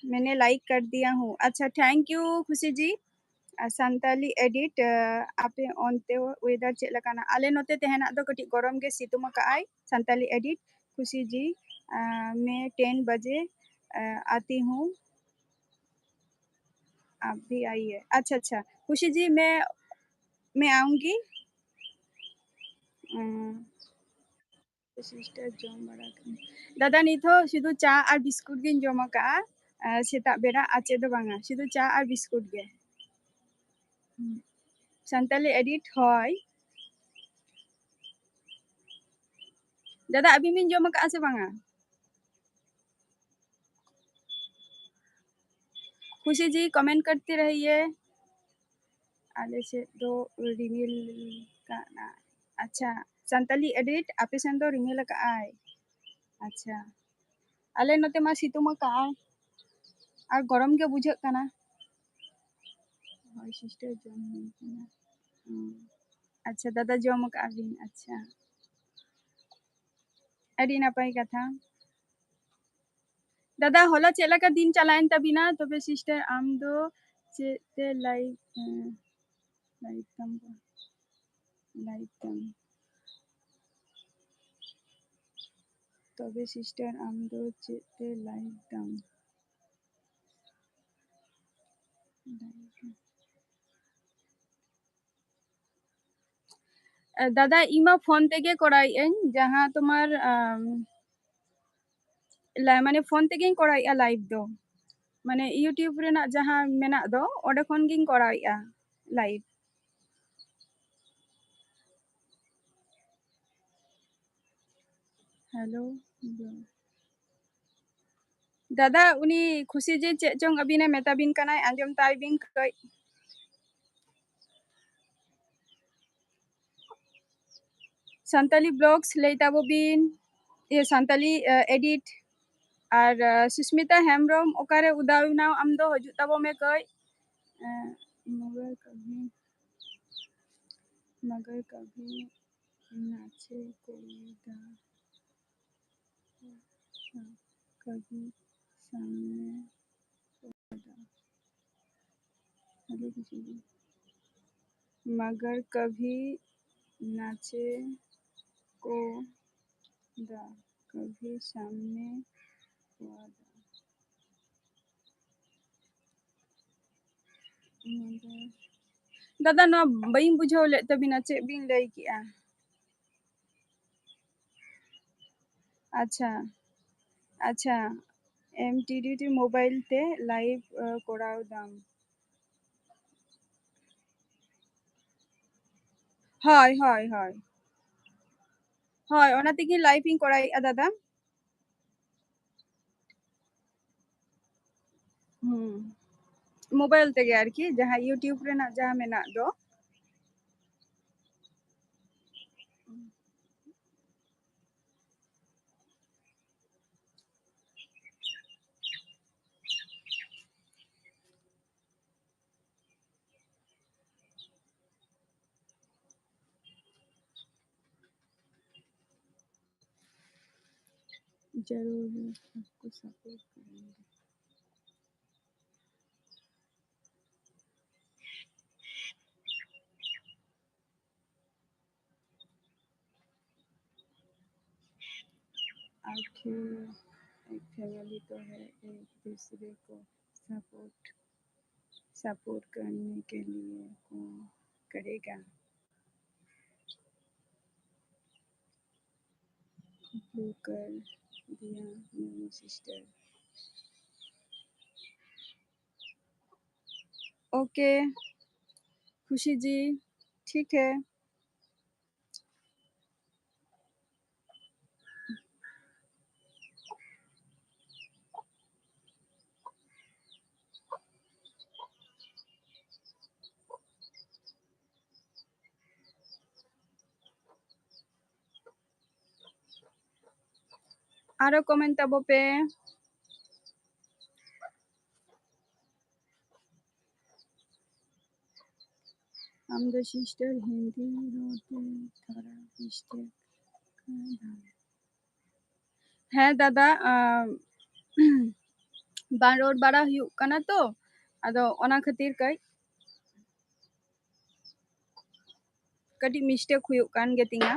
ᱢᱮᱱᱮ ᱞᱟᱭᱤᱠ ᱠᱟᱨ ᱫᱤᱭᱟ ᱦᱩᱸ᱾ ᱟᱪᱪᱷᱟ, thank you ᱠᱷᱩᱥᱤ ᱡᱤ᱾ ᱟᱨ ᱥᱟᱱᱛᱟᱞᱤ edit, ᱟᱦ, ᱟᱯᱮ ᱚᱱᱛᱮ weather ᱪᱮᱫ ᱞᱮᱠᱟᱱᱟ? ᱟᱞᱮ ᱱᱚᱛᱮ ᱛᱮᱦᱮᱧᱟᱜ ᱫᱚ ᱠᱟᱹᱴᱤᱡ ᱜᱚᱨᱚᱢ ᱜᱮ ᱥᱤᱛᱩᱝ ᱟᱠᱟᱫ ᱟᱭ᱾ ᱥᱟᱱᱛᱟᱞᱤ edit, ᱠᱷᱩᱥᱤ ᱡᱤ, ᱟᱦ, ᱢᱮ ten ᱵᱟᱡᱮ, ᱟᱦ, ᱟᱛᱤ ᱦᱩᱸ, ᱟᱵᱷᱤ ᱟᱭᱤᱭᱮ᱾ ᱟᱪᱪᱷᱟ, ᱟᱪᱪᱷᱟ, ᱠᱷᱩᱥᱤ ᱡᱤ, ᱢᱮ, ᱢᱮ ᱟᱣᱩᱝᱜᱤ᱾ ᱩᱸ, ᱥᱤᱥᱴᱟᱨ ᱡᱚᱢ ᱵᱟᱲᱟ ᱠᱟᱜ ᱟᱹᱧ᱾ ᱫᱟᱫᱟ, ᱱᱤᱛ ᱦᱚᱸ ᱥᱩᱫᱷᱩ ᱪᱟ ᱟᱨ ᱵᱤᱥᱠᱩᱴ ᱜᱤᱧ ᱡᱚᱢ ᱟᱠᱟᱜᱼᱟ, ᱟᱨ ᱥᱮᱛᱟᱜ ᱵᱮᱲᱟ ᱟᱨ ᱪᱮᱫ ᱫᱚ ᱵᱟᱝᱟ, ᱥᱩᱫᱷᱩ ᱪᱟ ᱟᱨ ᱵᱤᱥᱠᱩᱴ ᱜᱮ᱾ ᱦᱩᱸ᱾ ᱥᱟᱱᱛᱟᱞᱤ edit, ᱦᱳᱭ᱾ ᱫᱟᱫᱟ, ᱟᱹᱵᱤᱱ ᱵᱤᱱ ᱡᱚᱢ ᱟᱠᱟᱜᱼᱟ ᱥᱮ ᱵᱟᱝᱟ? ᱠᱷᱩᱥᱤ ᱡᱤ, comment ᱠᱟᱨᱛᱮ ᱨᱟᱦᱤᱭᱮ᱾ ᱟᱞᱮ ᱥᱮᱫ ᱫᱚ ᱨᱤᱢᱤᱞ ᱠᱟᱱᱟ᱾ ᱟᱪᱪᱷᱟ, ᱥᱟᱱᱛᱟᱞᱤ edit, ᱟᱯᱮ ᱥᱮᱱ ᱫᱚ ᱨᱤᱢᱤᱞ ᱟᱠᱟᱜᱼᱟᱭ? ᱟᱪᱪᱷᱟ, ᱟᱞᱮ ᱱᱚᱛᱮ ᱢᱟ ᱥᱤᱛᱩᱝ ᱟᱠᱟᱜᱼᱟᱭ ᱟᱨ ᱜᱚᱨᱚᱢ ᱜᱮ ᱵᱩᱡᱷᱟᱹᱜ ᱠᱟᱱᱟ᱾ ᱦᱳᱭ sister, ᱡᱚᱢ ᱦᱩᱭ ᱠᱟᱱᱟ᱾ ᱦᱩᱸ᱾ ᱟᱪᱪᱷᱟ ᱫᱟᱫᱟ, ᱡᱚᱢ ᱟᱠᱟᱜᱼᱟ ᱵᱤᱱ? ᱟᱪᱪᱷᱟ, ᱟᱹᱰᱤ ᱱᱟᱯᱟᱭ ᱠᱟᱛᱷᱟ᱾ ᱫᱟᱫᱟ, ᱦᱚᱞᱟ ᱪᱮᱫ ᱞᱮᱠᱟ ᱫᱤᱱ ᱪᱟᱞᱟᱣᱮᱱ ᱛᱟᱵᱤᱱᱟ? ᱛᱚᱵᱮ sister, ᱟᱢ ᱫᱚ ᱪᱮᱫ ᱛᱮ live, ᱮᱸ, live ᱛᱟᱢ ᱫᱚ? Live ᱛᱟᱢ᱾ ᱛᱚᱵᱮ sister, ᱟᱢ ᱫᱚ ᱪᱮᱫ ᱛᱮ live ᱛᱟᱢ? Live ᱛᱟᱢ᱾ ᱮ, ᱫᱟᱫᱟ, ᱤᱧ ᱢᱟ ᱯᱷᱳᱱ ᱛᱮᱜᱮ ᱠᱚᱨᱟᱣᱮᱫ ᱟᱹᱧ, ᱡᱟᱦᱟᱸ ᱛᱳᱢᱟᱨ, ᱟᱢ, ᱞᱟ-, ᱢᱟᱱᱮ ᱯᱷᱳᱱ ᱛᱮᱜᱮᱧ ᱠᱚᱨᱟᱣᱮᱫᱼᱟ live ᱫᱚ, ᱢᱟᱱᱮ YouTube ᱨᱮᱱᱟᱜ ᱡᱟᱦᱟᱸ ᱢᱮᱱᱟᱜ ᱫᱚ, ᱚᱸᱰᱮ ᱠᱷᱚᱱ ᱜᱤᱧ ᱠᱚᱨᱟᱣᱮᱫᱼᱟ live᱾ Hello, ᱫᱟᱫᱟ, ᱩᱱᱤ ᱠᱷᱩᱥᱤ ᱡᱮ ᱪᱮᱫ ᱪᱚᱝ ᱟᱹᱵᱤᱱᱮ ᱢᱮᱛᱟ ᱵᱤᱱ ᱠᱟᱱᱟᱭ, ᱟᱸᱡᱚᱢ ᱛᱟᱭ ᱵᱤᱱ ᱠᱟᱹᱡ᱾ ᱥᱟᱱᱛᱟᱞᱤ ᱵᱞᱚᱜᱥ ᱞᱟᱹᱭ ᱛᱟᱵᱚ ᱵᱤᱱ, ᱤᱭᱟᱹ, ᱥᱟᱱᱛᱟᱞᱤ, ᱮ, ᱮᱰᱤᱴ᱾ ᱟᱨ, ᱮ, ᱥᱩᱥᱢᱤᱛᱟ ᱦᱮᱢᱵᱨᱚᱢ, ᱚᱠᱟᱨᱮ ᱩᱫᱟᱣ ᱮᱱᱟᱢ ᱟᱢ ᱫᱚ? ᱦᱤᱡᱩᱜ ᱛᱟᱵᱚ ᱢᱮ ᱠᱟᱹᱡ᱾ ᱮ, ᱢᱚᱜᱚᱨ ᱠᱟᱹᱵᱷᱤ, ᱢᱚᱜᱚᱨ ᱠᱟᱹᱵᱷᱤ ᱱᱟᱪᱮ ᱠᱚ ᱫᱟ, ᱠᱟᱹᱵᱷᱤ ᱥᱟᱢᱱᱮ ᱠᱚ ᱫᱟ᱾ ᱟᱹᱰᱤ ᱠᱤᱪᱷᱩ ᱜᱮ᱾ ᱢᱚᱜᱚᱨ ᱠᱟᱵᱷᱤ ᱱᱟᱪᱮ ᱠᱚ ᱫᱟ, ᱠᱟᱵᱷᱤ ᱥᱟᱢᱱᱮ ᱠᱚ ᱫᱟ᱾ ᱫᱟᱫᱟ, ᱱᱚᱣᱟ ᱵᱟᱹᱧ ᱵᱩᱡᱷᱟᱹᱣ ᱞᱮᱫ ᱛᱟᱵᱤᱱᱟ, ᱪᱮᱫ ᱵᱤᱱ ᱞᱟᱹᱭ ᱠᱮᱜᱼᱟ? ᱟᱪᱪᱷᱟ, ᱟᱪᱪᱷᱟ, M T D T mobile ᱛᱮ ᱞᱟᱭᱤᱵᱷ, ᱮ, ᱠᱚᱨᱟᱣ ᱫᱟᱢ? ᱦᱳᱭ, ᱦᱳᱭ, ᱦᱳᱭ᱾ ᱦᱳᱭ, ᱚᱱᱟ ᱛᱮᱜᱮ ᱞᱟᱭᱤᱵᱷ ᱤᱧ ᱠᱚᱨᱟᱣᱮᱫᱼᱟ, ᱫᱟᱫᱟ᱾ ᱦᱩᱸ, ᱢᱳᱵᱟᱭᱤᱞ ᱛᱮᱜᱮ ᱟᱨᱠᱤ, ᱡᱟᱦᱟᱸ YouTube ᱨᱮᱱᱟᱜ ᱡᱟᱦᱟᱸ ᱢᱮᱱᱟᱜ ᱫᱚ᱾ जरूर आपको सपोर्ट करेंगे। आखिर एक फैमिली तो है, एक दूसरे को सपोर्ट, सपोर्ट करने के लिए कौन करेगा? ब्लू कर दिया मैंने सिस्टर। ओके खुशी जी, ठीक है। ᱟᱨᱚ comment ᱛᱟᱵᱚ ᱯᱮ᱾ ᱟᱢ ᱫᱚ sister ᱦᱤᱱᱫᱤ ᱨᱚᱲ ᱛᱮ ᱛᱷᱚᱲᱟ mistake ᱠᱟᱱᱟ᱾ ᱦᱮᱸ ᱫᱟᱫᱟ, ᱟᱢ, ᱵᱟᱝ ᱨᱚᱲ ᱵᱟᱲᱟ ᱦᱩᱭᱩᱜ ᱠᱟᱱᱟ ᱛᱚ, ᱟᱫᱚ ᱚᱱᱟ ᱠᱷᱟᱹᱛᱤᱨ ᱠᱟᱹᱡ ᱠᱟᱹᱴᱤᱡ mistake ᱦᱩᱭᱩᱜ ᱠᱟᱱ ᱜᱮᱛᱤᱧᱟ᱾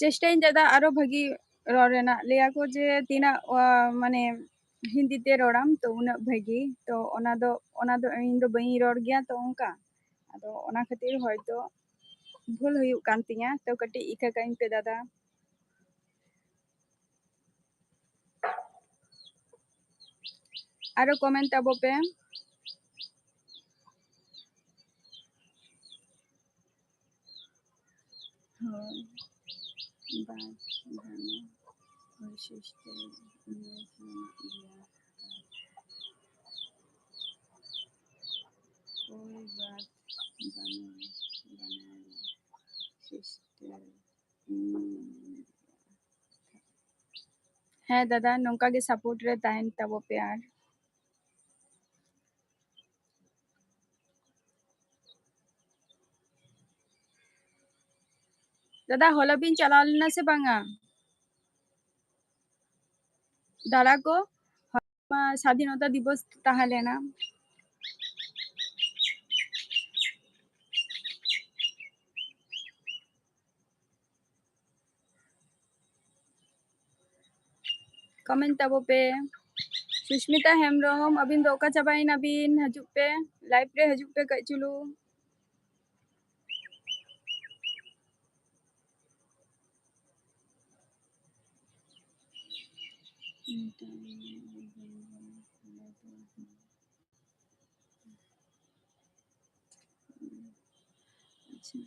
ᱪᱮᱥᱴᱟᱭᱟᱹᱧ ᱫᱟᱫᱟ ᱟᱨᱚ ᱵᱷᱟᱹᱜᱤ ᱨᱚᱲ ᱨᱮᱱᱟᱜ᱾ ᱞᱟᱹᱭᱟ ᱠᱚ ᱡᱮ ᱛᱤᱱᱟᱹᱜ, ᱟ, ᱢᱟᱱᱮ ᱦᱤᱱᱫᱤ ᱛᱮ ᱨᱚᱲᱟᱢ ᱛᱚ ᱩᱱᱟᱹᱜ ᱵᱷᱟᱹᱜᱤ᱾ ᱛᱚ ᱚᱱᱟ ᱫᱚ, ᱚᱱᱟ ᱫᱚ ᱤᱧ ᱫᱚ ᱵᱟᱹᱧ ᱨᱚᱲ ᱜᱮᱭᱟ ᱛᱚ ᱚᱱᱠᱟ᱾ ᱟᱫᱚ ᱚᱱᱟ ᱠᱷᱟᱹᱛᱤᱨ ᱦᱚᱭᱛᱚ ᱵᱷᱩᱞ ᱦᱩᱭᱩᱜ ᱠᱟᱱ ᱛᱤᱧᱟ᱾ ᱛᱚ ᱠᱟᱹᱴᱤᱡ ᱤᱠᱟᱹ ᱠᱟᱹᱧ ᱯᱮ ᱫᱟᱫᱟ᱾ ᱟᱨᱚ comment ᱛᱟᱵᱚ ᱯᱮ᱾ ᱦᱳᱭ, ᱵᱟᱫ ᱵᱟᱹᱱᱩᱜ, ᱳᱭ sister, ᱤᱢᱮᱡᱽ ᱢᱮᱱᱟᱜ ᱜᱮᱭᱟ᱾ ᱠᱳᱭ ᱵᱟᱛ ᱵᱟᱹᱱᱩᱜ, ᱵᱟᱹᱱᱩᱜ, sister, ᱤᱧ ᱦᱮᱸ ᱫᱟᱫᱟ, ᱱᱚᱝᱠᱟ ᱜᱮ support ᱨᱮ ᱛᱟᱦᱮᱱ ᱛᱟᱵᱚ ᱯᱮ᱾ ᱟᱨ ᱫᱟᱫᱟ, ᱦᱚᱞᱟ ᱵᱤᱱ ᱪᱟᱞᱟᱣ ᱞᱮᱱᱟ ᱥᱮ ᱵᱟᱝᱟ ᱫᱟᱬᱟ ᱠᱚ? ᱦᱚᱞᱟ ᱢᱟ ᱥᱟᱫᱷᱤᱱᱚᱛᱟ ᱫᱤᱵᱚᱥ ᱛᱟᱦᱮᱸ ᱞᱮᱱᱟ᱾ Comment ᱛᱟᱵᱚ ᱯᱮ᱾ ᱥᱩᱥᱢᱤᱛᱟ ᱦᱮᱢᱵᱨᱚᱢ, ᱟᱹᱵᱤᱱ ᱫᱚ ᱚᱠᱟ ᱪᱟᱵᱟᱭᱮᱱᱟ ᱵᱤᱱ? ᱦᱤᱡᱩᱜ ᱯᱮ, live ᱨᱮ ᱦᱤᱡᱩᱜ ᱯᱮ ᱠᱟᱹᱡ ᱪᱩᱞᱩᱝ᱾ ᱟᱪᱪᱷᱟ᱾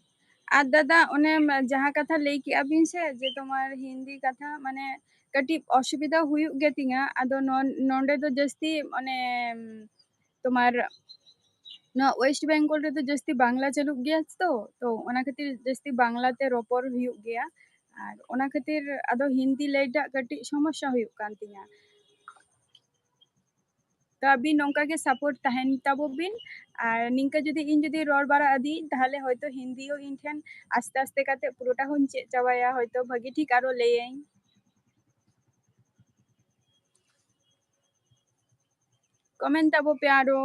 ᱟᱨ ᱫᱟᱫᱟ, ᱚᱱᱮ ᱡᱟᱦᱟᱸ ᱠᱟᱛᱷᱟ ᱞᱟᱹᱭ ᱠᱮᱜᱼᱟ ᱵᱤᱱ ᱥᱮ, ᱡᱮ ᱛᱳᱢᱟᱨ ᱦᱤᱱᱫᱤ ᱠᱟᱛᱷᱟ, ᱢᱟᱱᱮ ᱠᱟᱹᱴᱤᱡ ᱚᱥᱩᱵᱤᱫᱷᱟ ᱦᱩᱭᱩᱜ ᱜᱮ ᱛᱤᱧᱟ᱾ ᱟᱫᱚ ᱱᱚ-, ᱱᱚᱰᱮ ᱫᱚ ᱡᱟᱹᱥᱛᱤ ᱚᱱᱮ ᱛᱳᱢᱟᱨ ᱱᱚᱣᱟ ᱳᱭᱮᱥᱴ ᱵᱮᱝᱜᱚᱞ ᱨᱮᱫᱚ ᱡᱟᱹᱥᱛᱤ ᱵᱟᱝᱞᱟ ᱪᱟᱹᱞᱩᱜ ᱜᱮᱭᱟ ᱛᱚ, ᱛᱚ ᱚᱱᱟ ᱠᱷᱟᱹᱛᱤᱨ ᱡᱟᱹᱥᱛᱤ ᱵᱟᱝᱞᱟ ᱛᱮ ᱨᱚᱯᱚᱲ ᱦᱩᱭᱩᱜ ᱜᱮᱭᱟ᱾ ᱟᱨ ᱚᱱᱟ ᱠᱷᱟᱹᱛᱤᱨ ᱟᱫᱚ ᱦᱤᱱᱫᱤ ᱞᱟᱹᱭᱴᱟᱜ ᱠᱟᱹᱴᱤᱡ ᱥᱚᱢᱚᱥᱥᱟ ᱦᱩᱭᱩᱜ ᱠᱟᱱ ᱛᱤᱧᱟ᱾ ᱛᱚ ᱟᱹᱵᱤᱱ ᱱᱚᱝᱠᱟ ᱜᱮ support ᱛᱟᱦᱮᱱ ᱛᱟᱵᱚ ᱵᱤᱱ᱾ ᱟᱨ ᱱᱤᱝᱠᱟᱹ ᱡᱩᱫᱤ ᱤᱧ ᱡᱩᱫᱤ ᱨᱚᱲ ᱵᱟᱲᱟ ᱟᱹᱫᱤᱧ, ᱛᱟᱦᱞᱮ ᱦᱚᱭᱛᱳ ᱦᱤᱱᱫᱤ ᱦᱚᱸ ᱤᱧ ᱴᱷᱮᱱ ᱟᱥᱛᱮ ᱟᱥᱛᱮ ᱠᱟᱛᱮ ᱯᱩᱨᱟᱹᱴᱟ ᱦᱚᱸᱧ ᱪᱮᱫ ᱪᱟᱵᱟᱭᱟ, ᱦᱚᱭᱛᱳ ᱵᱷᱟᱹᱜᱤ ᱴᱷᱤᱠ ᱟᱨᱚ ᱞᱟᱹᱭᱟᱹᱧ᱾ Comment ᱛᱟᱵᱚ ᱯᱮ ᱟᱨᱚ᱾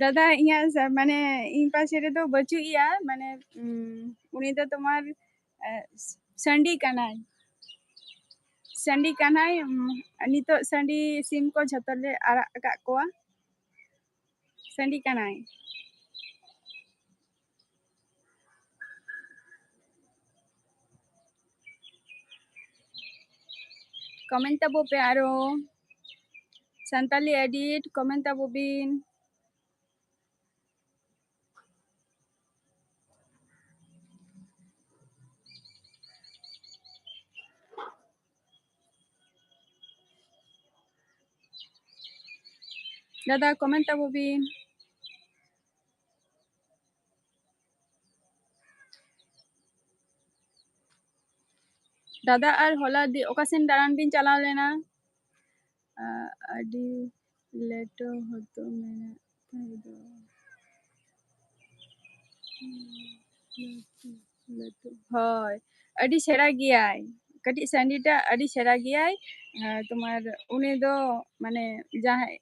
ᱫᱟᱫᱟ, ᱤᱧᱟᱹᱜ ᱥᱟ-, ᱢᱟᱱᱮ, ᱤᱧ ᱯᱟᱥᱮ ᱨᱮᱫᱚ ᱵᱟᱹᱪᱩᱜ ᱮᱭᱟ, ᱢᱟᱱᱮ, ᱩᱸ, ᱩᱱᱤ ᱫᱚ ᱛᱳᱢᱟᱨ, ᱮ, ᱥᱟᱺᱰᱤ ᱠᱟᱱᱟᱭ᱾ ᱥᱟᱺᱰᱤ ᱠᱟᱱᱟᱭ, ᱩᱸ, ᱱᱤᱛᱚᱜ ᱥᱟᱺᱰᱤ ᱥᱤᱢ ᱠᱚ ᱡᱷᱚᱛᱚ ᱞᱮ ᱟᱲᱟᱜ ᱟᱠᱟᱫ ᱠᱚᱣᱟ᱾ ᱥᱟᱺᱰᱤ ᱠᱟᱱᱟᱭ᱾ Comment ᱛᱟᱵᱚ ᱯᱮ ᱟᱨᱚ᱾ ᱥᱟᱱᱛᱟᱞᱤ edit comment ᱛᱟᱵᱚ ᱵᱤᱱ᱾ ᱫᱟᱫᱟ, comment ᱛᱟᱵᱚ ᱵᱤᱱ᱾ ᱫᱟᱫᱟ, ᱟᱨ ᱦᱚᱞᱟ ᱫᱤ-, ᱚᱠᱟ ᱥᱮᱱ ᱫᱟᱬᱟᱱ ᱵᱤᱱ ᱪᱟᱞᱟᱣ ᱞᱮᱱᱟ? ᱟ-, ᱟᱹᱰᱤ ᱞᱮᱴᱚ ᱦᱚᱛᱚ ᱢᱮᱱᱟᱜ ᱛᱟᱭ ᱫᱚ᱾ ᱞᱟᱹᱴᱩ, ᱞᱟᱹᱴᱩ, ᱦᱳᱭ, ᱟᱹᱰᱤ ᱥᱮᱬᱟ ᱜᱮᱭᱟᱭ᱾ ᱠᱟᱹᱴᱤᱡ ᱥᱟᱺᱰᱤᱴᱟᱜ ᱟᱹᱰᱤ ᱥᱮᱬᱟ ᱜᱮᱭᱟᱭ᱾ ᱟᱨ ᱛᱳᱢᱟᱨ ᱩᱱᱤ ᱫᱚ, ᱢᱟᱱᱮ, ᱡᱟᱦᱟᱸᱭ,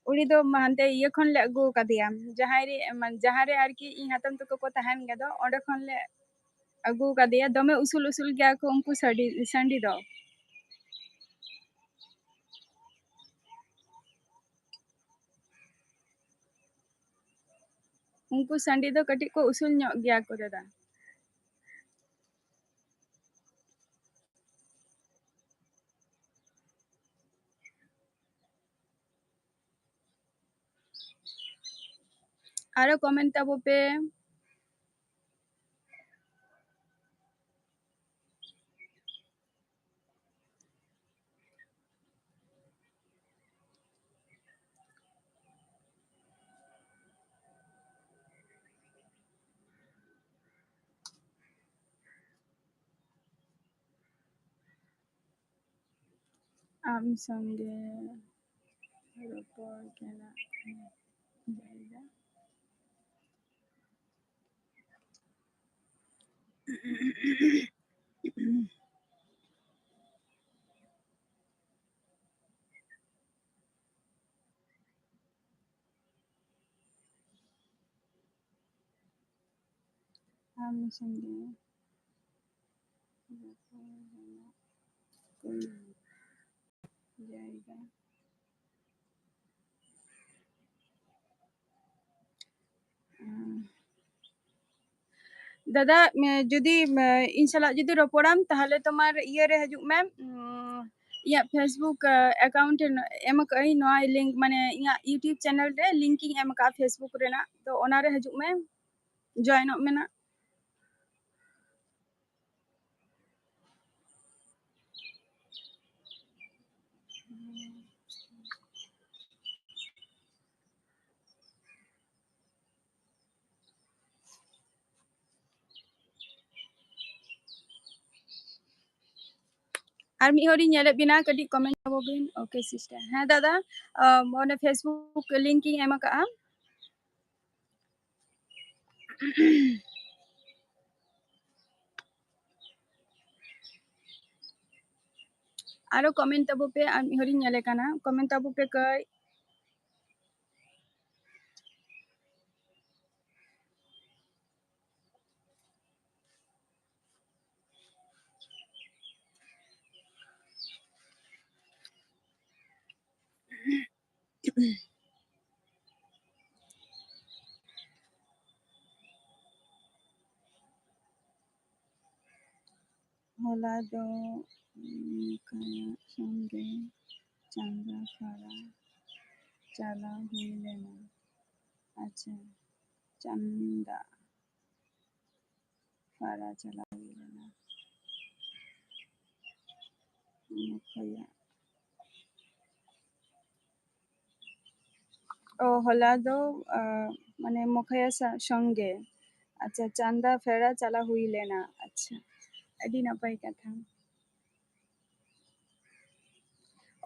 ᱩᱱᱤ ᱫᱚ ᱦᱟᱱᱛᱮ ᱤᱭᱟᱹ ᱠᱷᱚᱱ ᱞᱮ ᱟᱹᱜᱩ ᱟᱠᱟᱫᱮᱭᱟ, ᱡᱟᱦᱟᱸᱭ ᱨᱮ, ᱢᱟᱱᱮ, ᱡᱟᱦᱟᱸ ᱨᱮ ᱟᱨᱠᱤ ᱤᱧ ᱦᱟᱛᱚᱢ ᱛᱟᱠᱚ ᱠᱚ ᱛᱟᱦᱮᱱ ᱜᱮ ᱫᱚ, ᱚᱸᱰᱮ ᱠᱷᱚᱱ ᱞᱮ ᱟᱹᱜᱩ ᱟᱠᱟᱫᱮᱭᱟ᱾ ᱫᱚᱢᱮ ᱩᱥᱩᱞ ᱩᱥᱩᱞ ᱜᱮᱭᱟ ᱠᱚ ᱩᱱᱠᱩ ᱥᱟᱺᱰᱤ, ᱥᱟᱺᱰᱤ ᱫᱚ᱾ ᱩᱱᱠᱩ ᱥᱟᱺᱰᱤ ᱫᱚ ᱠᱟᱹᱴᱤᱡ ᱠᱚ ᱩᱥᱩᱞ ᱧᱚᱜ ᱜᱮᱭᱟ ᱠᱚ ᱫᱟᱫᱟ᱾ ᱟᱨᱚ comment ᱛᱟᱵᱚ ᱯᱮ᱾ ᱟᱢ ᱥᱚᱸᱜᱮ ᱨᱚᱯᱚᱲ ᱨᱮᱱᱟᱜ ᱡᱟᱭᱜᱟ᱾ ᱟᱢ ᱥᱚᱸᱜᱮ ᱨᱚᱯᱚᱲ ᱨᱮᱱᱟᱜ ᱠᱳᱱᱳ ᱡᱟᱭᱜᱟ᱾ ᱫᱟᱫᱟ, ᱢᱮ-, ᱡᱩᱫᱤ, ᱢᱮ-, ᱤᱧ ᱥᱟᱞᱟᱜ ᱡᱩᱫᱤ ᱨᱚᱯᱚᱲᱟᱢ, ᱛᱟᱦᱚᱞᱮ ᱛᱚᱢᱟᱨ ᱤᱭᱟᱹ ᱨᱮ ᱦᱤᱡᱩᱜ ᱢᱮ, ᱩᱸ, ᱤᱧᱟᱹᱜ Facebook, ᱟ, account ᱮᱢ ᱟᱠᱟᱫᱟᱹᱧ, ᱱᱚᱣᱟ link, ᱢᱟᱱᱮ ᱤᱧᱟᱹᱜ YouTube channel ᱨᱮ link ᱤᱧ ᱮᱢ ᱟᱠᱟᱫᱼᱟ Facebook ᱨᱮᱱᱟᱜ, ᱛᱚ ᱚᱱᱟ ᱨᱮ ᱦᱤᱡᱩᱜ ᱢᱮ, joinᱚᱜ ᱢᱮ ᱱᱟᱜ᱾ ᱟᱨ ᱢᱤᱫ ᱦᱚᱲᱤᱧ ᱧᱮᱞᱮᱫ ᱵᱤᱱᱟ, ᱠᱟᱹᱴᱤᱡ comment ᱛᱟᱵᱚ ᱵᱤᱱ᱾ Okay sister, ᱦᱮᱸ ᱫᱟᱫᱟ, ᱟᱢ, ᱚᱱᱮ Facebook link ᱤᱧ ᱮᱢ ᱟᱠᱟᱫᱼᱟ᱾ ᱟᱨᱚ comment ᱛᱟᱵᱚ ᱯᱮ, ᱟᱨ ᱢᱤᱫ ᱦᱚᱲᱤᱧ ᱧᱮᱞᱮ ᱠᱟᱱᱟ, comment ᱛᱟᱵᱚ ᱯᱮ ᱠᱟᱹᱡ᱾ ᱦᱚᱞᱟ ᱫᱚ ᱢᱚᱠᱟᱭᱟᱜ ᱥᱚᱸᱜᱮ ᱪᱟᱸᱫᱟ ᱯᱷᱟᱨᱟ ᱪᱟᱞᱟᱣ ᱦᱩᱭ ᱞᱮᱱᱟ᱾ ᱟᱪᱪᱷᱟ, ᱪᱟᱸᱫᱟ ᱯᱷᱟᱨᱟ ᱪᱟᱞᱟᱣ ᱦᱩᱭ ᱞᱮᱱᱟ᱾ ᱢᱚᱠᱟᱭᱟᱜ ᱚ, ᱦᱚᱞᱟ ᱫᱚ, ᱟ, ᱢᱟᱱᱮ ᱢᱚᱠᱟᱭᱟ ᱥᱟ-, ᱥᱚᱸᱜᱮ᱾ ᱟᱪᱪᱷᱟ, ᱪᱟᱸᱫᱟ ᱯᱷᱟᱨᱟ ᱪᱟᱞᱟᱣ ᱦᱩᱭ ᱞᱮᱱᱟ᱾ ᱟᱪᱪᱷᱟ, ᱟᱹᱰᱤ ᱱᱟᱯᱟᱭ ᱠᱟᱛᱷᱟ᱾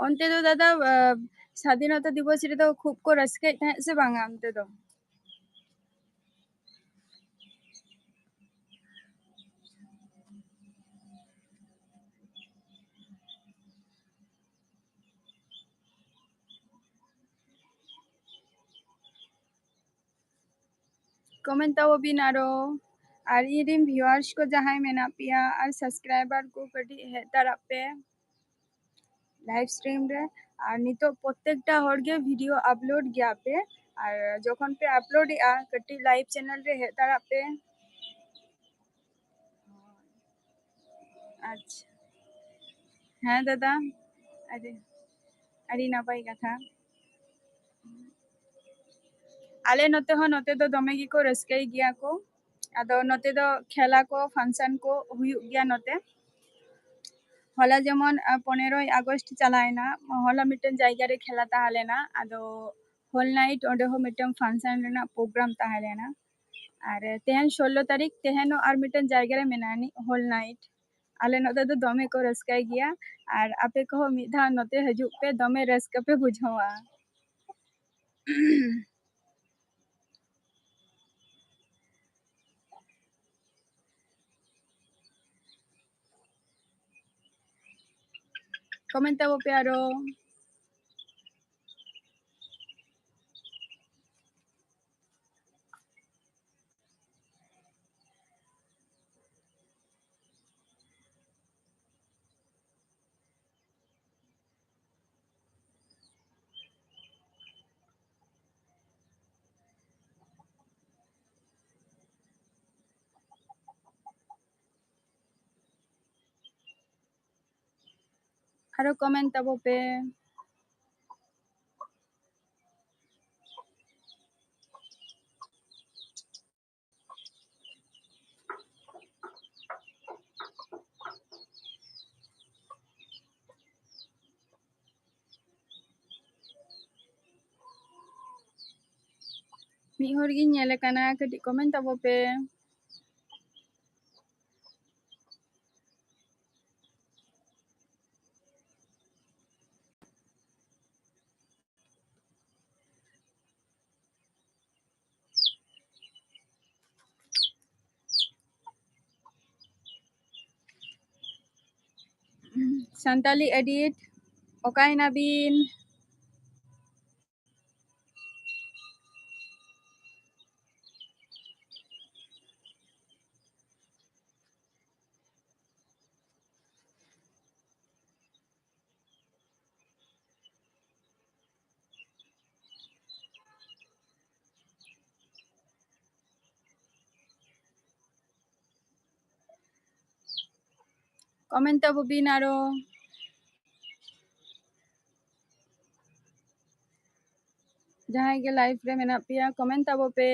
ᱚᱱᱛᱮ ᱫᱚ ᱫᱟᱫᱟ, ᱟ, ᱥᱟᱫᱷᱤᱱᱚᱛᱟ ᱫᱤᱵᱚᱥ ᱨᱮᱫᱚ ᱠᱷᱩᱵ ᱠᱚ ᱨᱟᱹᱥᱠᱟᱹᱭᱮᱫ ᱛᱟᱦᱮᱸᱫ ᱥᱮ ᱵᱟᱝᱟ ᱚᱱᱛᱮ ᱫᱚ? Comment ᱛᱟᱵᱚ ᱵᱤᱱ ᱟᱨᱚ᱾ ᱟᱨ ᱤᱧ ᱨᱮᱱ viewers ᱠᱚ ᱡᱟᱦᱟᱸᱭ ᱢᱮᱱᱟᱜ ᱯᱮᱭᱟ ᱟᱨ subscriber ᱠᱚ, ᱠᱟᱹᱴᱤᱡ ᱦᱮᱡ ᱛᱟᱨᱟᱜ ᱯᱮ live stream ᱨᱮ᱾ ᱟᱨ ᱱᱤᱛᱚᱜ ᱯᱨᱚᱛᱮᱠᱴᱟ ᱦᱚᱲ ᱜᱮ video upload ᱜᱮᱭᱟ ᱯᱮ, ᱟᱨ ᱡᱚᱠᱷᱚᱱ ᱯᱮ upload ᱮᱜᱼᱟ ᱠᱟᱹᱴᱤᱡ live channel ᱨᱮ ᱦᱮᱡ ᱛᱟᱨᱟᱜ ᱯᱮ᱾ ᱟᱪᱪᱷᱟ, ᱦᱮᱸ ᱫᱟᱫᱟ, ᱟᱹᱰᱤ, ᱟᱹᱰᱤ ᱱᱟᱯᱟᱭ ᱠᱟᱛᱷᱟ᱾ ᱟᱞᱮ ᱱᱚᱛᱮ ᱦᱚᱸ, ᱱᱚᱛᱮ ᱫᱚ ᱫᱚᱢᱮ ᱜᱮᱠᱚ ᱨᱟᱹᱥᱠᱟᱹᱭ ᱜᱮᱭᱟ ᱠᱚ᱾ ᱟᱫᱚ ᱱᱚᱛᱮ ᱫᱚ ᱠᱷᱮᱞᱟ ᱠᱚ, function ᱠᱚ ᱦᱩᱭᱩᱜ ᱜᱮᱭᱟ ᱱᱚᱛᱮ᱾ ᱦᱚᱞᱟ ᱡᱮᱢᱚᱱ, ᱟ, ᱯᱚᱱᱮᱨᱚᱭ ᱟᱜᱚᱥᱴ ᱪᱟᱞᱟᱣᱮᱱᱟ, ᱦᱚᱞᱟ ᱢᱤᱫᱴᱮᱱ ᱡᱟᱭᱜᱟ ᱨᱮ ᱠᱷᱮᱞᱟ ᱛᱟᱦᱮᱸ ᱞᱮᱱᱟ, ᱟᱫᱚ whole night ᱚᱸᱰᱮ ᱦᱚᱸ ᱢᱤᱫᱴᱮᱱ function ᱨᱮᱱᱟᱜ program ᱛᱟᱦᱮᱸ ᱞᱮᱱᱟ᱾ ᱟᱨ ᱛᱮᱦᱮᱧ ᱥᱳᱞᱞᱳ ᱛᱟᱹᱨᱤᱠᱷ, ᱛᱮᱦᱮᱧ ᱦᱚᱸ ᱟᱨ ᱢᱤᱫᱴᱮᱱ ᱡᱟᱭᱜᱟ ᱨᱮ ᱢᱮᱱᱟᱜᱼᱟ ᱱᱤᱡ whole night᱾ ᱟᱞᱮ ᱱᱚᱛᱮ ᱫᱚ ᱫᱚᱢᱮ ᱠᱚ ᱨᱟᱹᱥᱠᱟᱹᱭ ᱜᱮᱭᱟ, ᱟᱨ ᱟᱯᱮ ᱠᱚᱦᱚᱸ ᱢᱤᱫ ᱫᱷᱟᱣ ᱱᱚᱛᱮ ᱦᱤᱡᱩᱜ ᱯᱮ, ᱫᱚᱢᱮ ᱨᱟᱹᱥᱠᱟᱹ ᱯᱮ ᱵᱩᱡᱷᱟᱹᱣᱟ᱾ Comment ᱛᱟᱵᱚ ᱯᱮ ᱟᱨᱚ᱾ ᱟᱨᱚ comment ᱛᱟᱵᱚ ᱯᱮ᱾ ᱢᱤᱫ ᱦᱚᱲ ᱜᱤᱧ ᱧᱮᱞᱮ ᱠᱟᱱᱟ, ᱠᱟᱹᱴᱤᱡ comment ᱛᱟᱵᱚ ᱯᱮ᱾ ᱥᱟᱱᱛᱟᱞᱤ edit, ᱚᱠᱟᱭᱮᱱᱟ ᱵᱤᱱ? Comment ᱛᱟᱵᱚ ᱵᱤᱱ ᱟᱨᱚ᱾ ᱡᱟᱦᱟᱸᱭ ᱜᱮ live ᱨᱮ ᱢᱮᱱᱟᱜ ᱯᱮᱭᱟ, comment ᱛᱟᱵᱚ ᱯᱮ᱾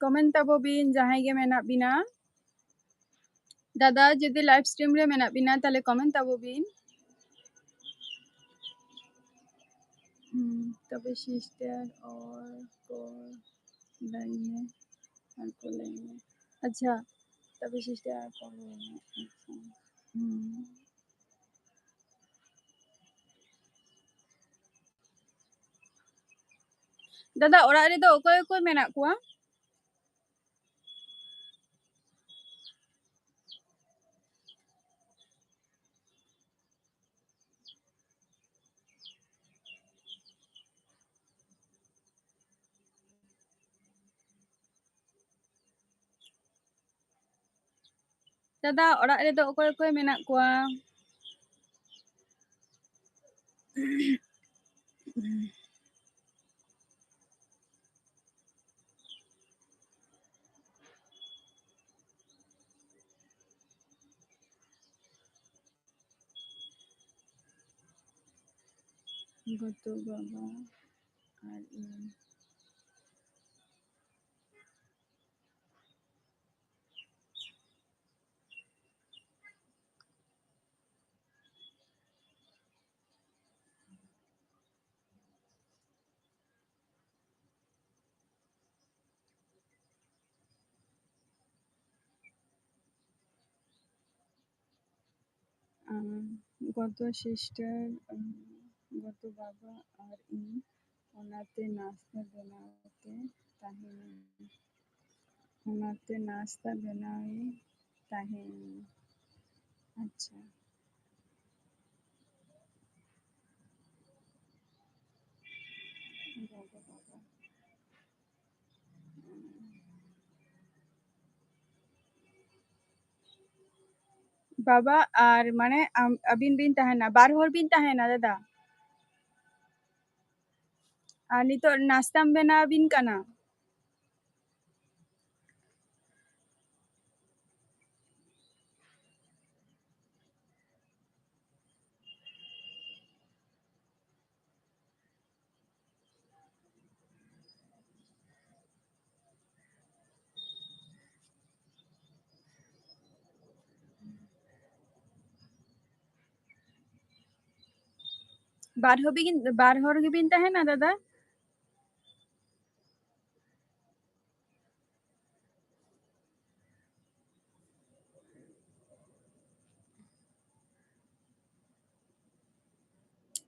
Comment ᱛᱟᱵᱚ ᱵᱤᱱ ᱡᱟᱦᱟᱸᱭ ᱜᱮ ᱢᱮᱱᱟᱜ ᱵᱤᱱᱟ᱾ ᱫᱟᱫᱟ, ᱡᱩᱫᱤ live stream ᱨᱮ ᱢᱮᱱᱟᱜ ᱵᱤᱱᱟ, ᱛᱟᱦᱞᱮ comment ᱛᱟᱵᱚ ᱵᱤᱱ᱾ ᱦᱩᱸ, ᱛᱚᱵᱮ sister ᱟᱨ call ᱞᱟᱹᱭ ᱢᱮ, ᱟᱨ call ᱞᱟᱹᱭ ᱢᱮ᱾ ᱟᱪᱪᱷᱟ, ᱛᱚᱵᱮ sister ᱟᱨ call ᱞᱟᱹᱭ ᱢᱮ᱾ ᱟᱪᱪᱷᱟ᱾ ᱦᱩᱸ᱾ ᱫᱟᱫᱟ, ᱚᱲᱟᱜ ᱨᱮᱫᱚ ᱚᱠᱚᱭ ᱚᱠᱚᱭ ᱢᱮᱱᱟᱜ ᱠᱚᱣᱟ? ᱫᱟᱫᱟ, ᱚᱲᱟᱜ ᱨᱮᱫᱚ ᱚᱠᱚᱭ ᱚᱠᱚᱭ ᱢᱮᱱᱟᱜ ᱠᱚᱣᱟ? ᱜᱚᱛᱚ ᱵᱟᱵᱟ ᱟᱨ ᱤᱧ᱾ ᱟᱢ, ᱜᱚᱛᱚ ᱥᱤᱥᱴᱟᱨ, ᱟᱢ, ᱜᱚᱛᱚ ᱵᱟᱵᱟ ᱟᱨ ᱤᱧ ᱚᱱᱟᱛᱮ ᱱᱟᱥᱛᱟ ᱵᱮᱱᱟᱣ ᱛᱮ ᱛᱟᱦᱮᱱ, ᱚᱱᱟᱛᱮ ᱱᱟᱥᱛᱟ ᱵᱮᱱᱟᱣ ᱤᱧ ᱛᱟᱦᱮᱱ᱾ ᱟᱪᱪᱷᱟ᱾ ᱜᱚᱜᱚ ᱵᱟᱵᱟ᱾ ᱵᱟᱵᱟ ᱟᱨ ᱢᱟᱱᱮ ᱟᱢ, ᱟᱹᱵᱤᱱ ᱵᱤᱱ ᱛᱟᱦᱮᱱᱟ, ᱵᱟᱨ ᱦᱚᱲ ᱵᱤᱱ ᱛᱟᱦᱮᱱᱟ ᱫᱟᱫᱟ? ᱟᱨ ᱱᱤᱛᱚᱜ ᱱᱟᱥᱛᱟᱢ ᱵᱮᱱᱟᱣ ᱟᱵᱤᱱ ᱠᱟᱱᱟ? ᱵᱟᱨ ᱦᱚᱲ ᱵᱤᱱ, ᱵᱟᱨ ᱦᱚᱲ ᱜᱮᱵᱤᱱ ᱛᱟᱦᱮᱱᱟ ᱫᱟᱫᱟ?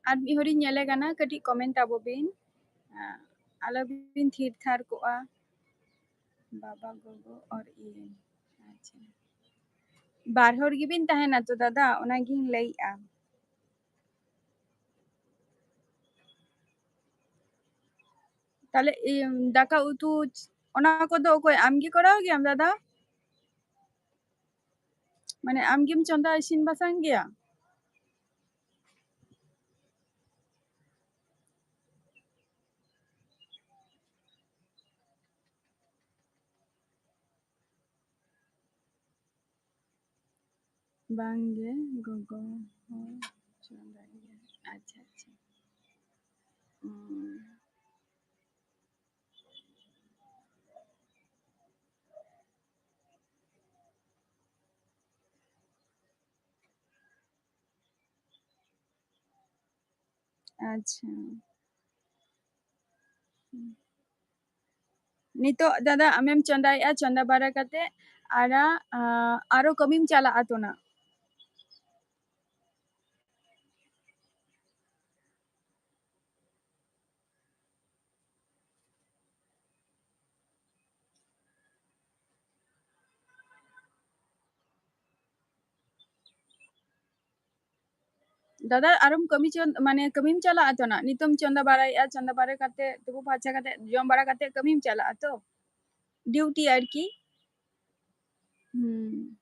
ᱟᱨ ᱢᱤᱫ ᱦᱚᱲᱤᱧ ᱧᱮᱞᱮ ᱠᱟᱱᱟ, ᱠᱟᱹᱴᱤᱡ comment ᱟᱵᱚ ᱵᱤᱱ, ᱟᱞᱚ ᱵᱤᱱ ᱛᱷᱤᱨ ᱛᱷᱟᱨ ᱠᱚᱜᱼᱟ᱾ ᱵᱟᱵᱟ, ᱜᱚᱜᱚ ᱟᱨ ᱤᱧ᱾ ᱟᱪᱪᱷᱟ, ᱵᱟᱨ ᱦᱚᱲ ᱜᱮᱵᱤᱱ ᱛᱟᱦᱮᱱᱟ ᱛᱚ ᱫᱟᱫᱟ? ᱚᱱᱟᱜᱤᱧ ᱞᱟᱹᱭᱮᱜᱼᱟ᱾ ᱛᱟᱦᱞᱮ ᱤᱭᱟᱹ, ᱫᱟᱠᱟ ᱩᱛᱩ ᱚᱱᱟ ᱠᱚᱫᱚ ᱚᱠᱚᱭ, ᱟᱢ ᱜᱮ ᱠᱚᱨᱟᱣ ᱜᱮᱭᱟᱢ ᱫᱟᱫᱟ? ᱢᱟᱱᱮ ᱟᱢ ᱜᱮᱢ ᱪᱚᱸᱫᱟ ᱤᱥᱤᱱ ᱵᱟᱥᱟᱝ ᱜᱮᱭᱟ? ᱵᱟᱝ ᱜᱮ, ᱜᱚᱜᱚ ᱦᱚᱸ ᱪᱚᱸᱫᱟᱭ ᱜᱮᱭᱟ᱾ ᱟᱪᱪᱷᱟ, ᱟᱪᱪᱷᱟ᱾ ᱩᱸ᱾ ᱟᱪᱪᱷᱟ᱾ ᱱᱤᱛᱚᱜ ᱫᱟᱫᱟ ᱟᱢᱮᱢ ᱪᱚᱸᱫᱟᱭᱮᱜᱼᱟ, ᱪᱚᱸᱫᱟ ᱵᱟᱲᱟ ᱠᱟᱛᱮ ᱟᱨᱟ-, ᱟ, ᱟᱨᱚ ᱠᱟᱹᱢᱤᱢ ᱪᱟᱞᱟᱜᱼᱟ ᱛᱚ ᱱᱟᱜ? ᱫᱟᱫᱟ, ᱟᱨᱚᱢ ᱠᱟᱹᱢᱤ ᱪᱚ-, ᱢᱟᱱᱮ ᱠᱟᱹᱢᱤᱢ ᱪᱟᱞᱟᱜᱼᱟ ᱛᱚ ᱱᱟᱜ? ᱱᱤᱛᱚᱜ ᱮᱢ ᱪᱚᱸᱫᱟ ᱵᱟᱲᱟᱭᱮᱜᱼᱟ, ᱪᱚᱸᱫᱟ ᱵᱟᱲᱟ ᱠᱟᱛᱮ, ᱛᱩᱯᱩ ᱯᱷᱟᱨᱪᱟ ᱠᱟᱛᱮ, ᱡᱚᱢ ᱵᱟᱲᱟ ᱠᱟᱛᱮ ᱠᱟᱹᱢᱤᱢ ᱪᱟᱞᱟᱜᱼᱟ ᱛᱚ? ᱰᱤᱭᱩᱴᱤ ᱟᱨᱠᱤ᱾ ᱦᱩᱸ᱾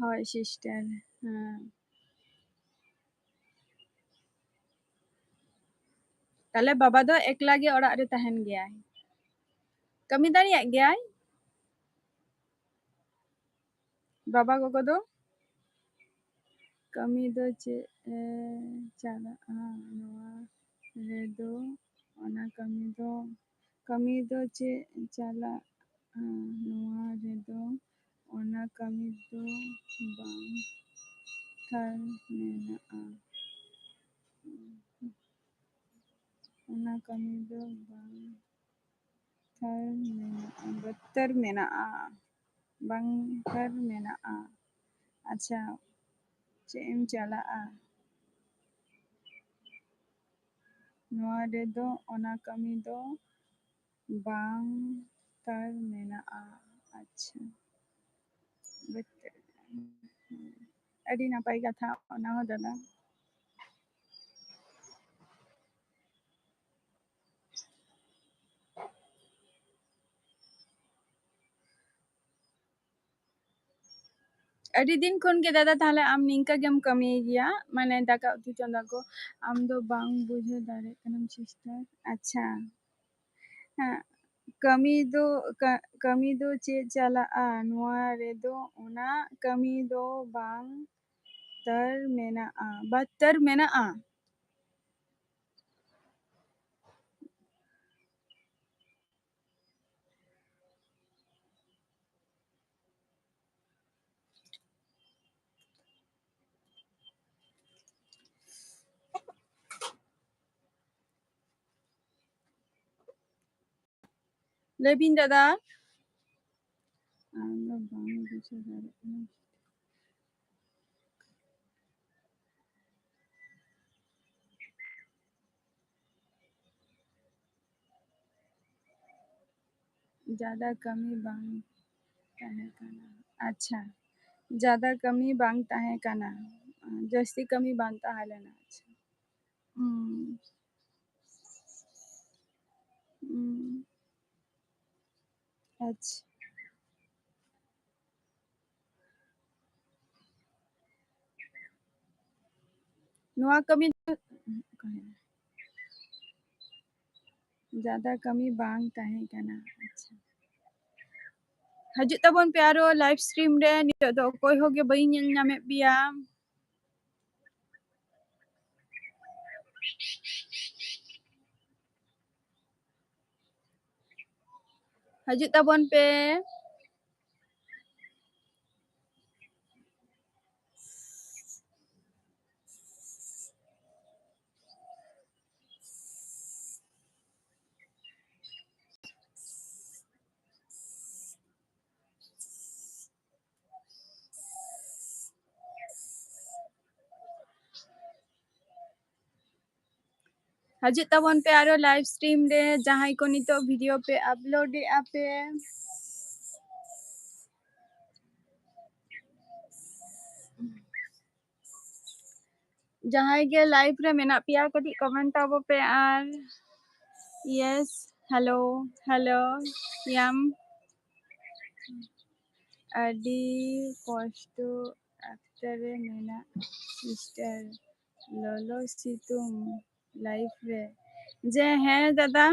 ᱦᱳᱭ, ᱥᱤᱥᱴᱟᱨ᱾ ᱦᱮᱸ᱾ ᱛᱟᱦᱞᱮ ᱵᱟᱵᱟ ᱫᱚ ᱮᱠᱞᱟ ᱜᱮ ᱚᱲᱟᱜ ᱨᱮ ᱛᱟᱦᱮᱱ ᱜᱮᱭᱟᱭ? ᱠᱟᱹᱢᱤ ᱫᱟᱲᱮᱭᱟᱜ ᱜᱮᱭᱟᱭ? ᱵᱟᱵᱟ ᱜᱚᱜᱚ ᱫᱚ ᱠᱟᱹᱢᱤ ᱫᱚ ᱪᱮᱫ ᱮ ᱪᱟᱞᱟᱜᱼᱟ ᱱᱚᱣᱟ ᱨᱮᱫᱚ? ᱚᱱᱟ ᱠᱟᱹᱢᱤ ᱫᱚ, ᱠᱟᱹᱢᱤ ᱫᱚ ᱪᱮᱫ ᱪᱟᱞᱟᱜᱼᱟ ᱱᱚᱣᱟ ᱨᱮᱫᱚ? ᱚᱱᱟ ᱠᱟᱹᱢᱤ ᱫᱚ ᱵᱟᱝ ᱛᱷᱟᱨ ᱢᱮᱱᱟᱜᱼᱟ᱾ ᱚᱱᱟ ᱠᱟᱹᱢᱤ ᱫᱚ ᱵᱟᱝ ᱛᱷᱟᱨ ᱢᱮᱱᱟᱜᱼᱟ, ᱵᱚᱛᱚᱨ ᱢᱮᱱᱟᱜᱼᱟ, ᱵᱟᱝ ᱛᱷᱟᱨ ᱢᱮᱱᱟᱜᱼᱟ᱾ ᱟᱪᱪᱷᱟ, ᱪᱮᱫ ᱮᱢ ᱪᱟᱞᱟᱜᱼᱟ? ᱱᱚᱣᱟ ᱨᱮᱫᱚ ᱚᱱᱟ ᱠᱟᱹᱢᱤ ᱫᱚ ᱵᱟᱝ ᱛᱟᱨ ᱢᱮᱱᱟᱜᱼᱟ᱾ ᱟᱪᱪᱷᱟ, ᱵᱩᱡᱽ ᱫᱟᱲᱮᱭᱟᱜ ᱠᱟᱱᱟ᱾ ᱟᱹᱰᱤ ᱱᱟᱯᱟᱭ ᱠᱟᱛᱷᱟ ᱚᱱᱟ ᱦᱚᱸ ᱫᱟᱫᱟ᱾ ᱟᱹᱰᱤ ᱫᱤᱱ ᱠᱷᱚᱱ ᱜᱮ ᱫᱟᱫᱟ, ᱛᱟᱦᱞᱮ ᱟᱢ ᱱᱤᱝᱠᱟᱹ ᱜᱮᱢ ᱠᱟᱹᱢᱤᱭ ᱜᱮᱭᱟ, ᱢᱟᱱᱮ ᱫᱟᱠᱟ ᱩᱛᱩ ᱪᱚᱸᱫᱟ ᱠᱚ? ᱟᱢ ᱫᱚ ᱵᱟᱝ ᱵᱩᱡᱷᱟᱹᱣ ᱫᱟᱲᱮᱭᱟᱜ ᱠᱟᱱᱟᱢ sister᱾ ᱟᱪᱪᱷᱟ, ᱦᱮᱸ, ᱠᱟᱹᱢᱤ ᱫᱚ, ᱠᱟ-, ᱠᱟᱹᱢᱤ ᱫᱚ ᱪᱮᱫ ᱪᱟᱞᱟᱜᱼᱟ ᱱᱚᱣᱟ ᱨᱮᱫᱚ? ᱚᱱᱟ ᱠᱟᱹᱢᱤ ᱫᱚ ᱵᱟᱝ ᱛᱟᱨ ᱢᱮᱱᱟᱜᱼᱟ, ᱵᱟᱛᱟᱨ ᱢᱮᱱᱟᱜᱼᱟ᱾ ᱞᱟᱹᱭ ᱵᱤᱱ ᱫᱟᱫᱟ᱾ ᱟᱢ ᱫᱚ ᱵᱟᱝ ᱵᱩᱡᱷᱟᱹᱣ ᱫᱟᱲᱮᱭᱟᱜ ᱠᱟᱱᱟ᱾ ᱡᱟᱫᱟ ᱠᱟᱹᱢᱤ ᱵᱟᱝ ᱛᱟᱦᱮᱸ ᱠᱟᱱᱟ᱾ ᱟᱪᱪᱷᱟ, ᱡᱟᱫᱟ ᱠᱟᱹᱢᱤ ᱵᱟᱝ ᱛᱟᱦᱮᱸ ᱠᱟᱱᱟ, ᱡᱟᱹᱥᱛᱤ ᱠᱟᱹᱢᱤ ᱵᱟᱝ ᱛᱟᱦᱮᱸ ᱞᱮᱱᱟ᱾ ᱟᱪᱪᱷᱟ᱾ ᱦᱩᱸ᱾ ᱦᱩᱸ᱾ ᱟᱪᱪᱷᱟ᱾ ᱱᱚᱣᱟ ᱠᱟᱹᱢᱤ ᱫᱚ ᱡᱟᱫᱟ ᱠᱟᱹᱢᱤ ᱵᱟᱝ ᱛᱟᱦᱮᱸ ᱠᱟᱱᱟ᱾ ᱟᱪᱪᱷᱟ, ᱦᱤᱡᱩᱜ ᱛᱟᱵᱚᱱ ᱯᱮ ᱟᱨᱚ live stream ᱨᱮ᱾ ᱱᱤᱛᱚᱜ ᱫᱚ ᱚᱠᱚᱭ ᱦᱚᱸ ᱜᱮ ᱵᱟᱹᱧ ᱧᱮᱞ ᱧᱟᱢᱮᱫ ᱯᱮᱭᱟ᱾ ᱦᱤᱡᱩᱜ ᱛᱟᱵᱚᱱ ᱯᱮ᱾ ᱦᱤᱡᱩᱜ ᱛᱟᱵᱚᱱ ᱯᱮ ᱟᱨᱚ live stream ᱨᱮ, ᱡᱟᱦᱟᱸᱭ ᱠᱚ ᱱᱤᱛᱚᱜ video ᱯᱮ upload ᱮᱫᱼᱟ ᱯᱮ᱾ ᱡᱟᱦᱟᱸᱭ ᱜᱮ live ᱨᱮ ᱢᱮᱱᱟᱜ ᱯᱮᱭᱟ, ᱠᱟᱹᱴᱤᱡ comment ᱛᱟᱵᱚ ᱯᱮ᱾ ᱟᱨ yes, hello, hello, ᱭᱟᱢ᱾ ᱟᱹᱰᱤ ᱠᱚᱥᱴᱚ ᱟᱠᱛᱟᱨ ᱨᱮ ᱢᱮᱱᱟᱜ sister, ᱞᱚᱞᱚ ᱥᱤᱛᱩᱝ live ᱨᱮ᱾ ᱡᱮ ᱦᱮᱸ ᱫᱟᱫᱟ,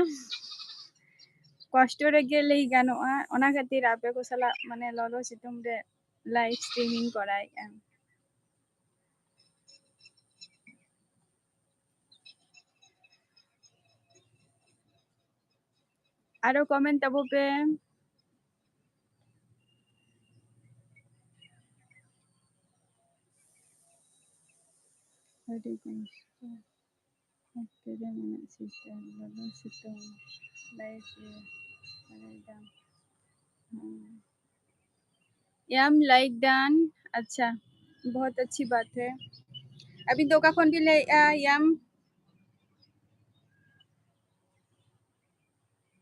ᱠᱚᱥᱴᱚ ᱨᱮᱜᱮ ᱞᱟᱹᱭ ᱜᱟᱱᱚᱜᱼᱟ, ᱚᱱᱟ ᱠᱷᱟᱹᱛᱤᱨ ᱟᱯᱮ ᱠᱚ ᱥᱟᱞᱟᱜ ᱢᱟᱱᱮ ᱞᱚᱞᱚ ᱥᱤᱛᱩᱝ ᱨᱮ live streaming ᱠᱚᱨᱟᱣᱮᱫᱼᱟ᱾ ᱟᱨᱚ comment ᱛᱟᱵᱚ ᱯᱮ᱾ ᱟᱹᱰᱤ ᱠᱚᱥᱴᱚ᱾ ᱦᱚᱥᱴᱮᱞ ᱨᱮ ᱢᱮᱱᱟᱜ sister, ᱞᱚᱞᱚ ᱥᱤᱛᱩᱝ live ᱨᱮ ᱵᱟᱲᱟᱭ ᱫᱟᱢ᱾ ᱦᱮᱸ᱾ ᱭᱟᱢ like done, ᱟᱪᱪᱷᱟ, ᱵᱚᱦᱩᱛ ᱟᱪᱪᱷᱤ ᱵᱟᱛ ᱦᱮ᱾ ᱟᱹᱵᱤᱱ ᱫᱚ ᱚᱠᱟ ᱠᱷᱚᱱ ᱵᱤᱱ ᱞᱟᱹᱭᱮᱫᱼᱟ? ᱭᱟᱢ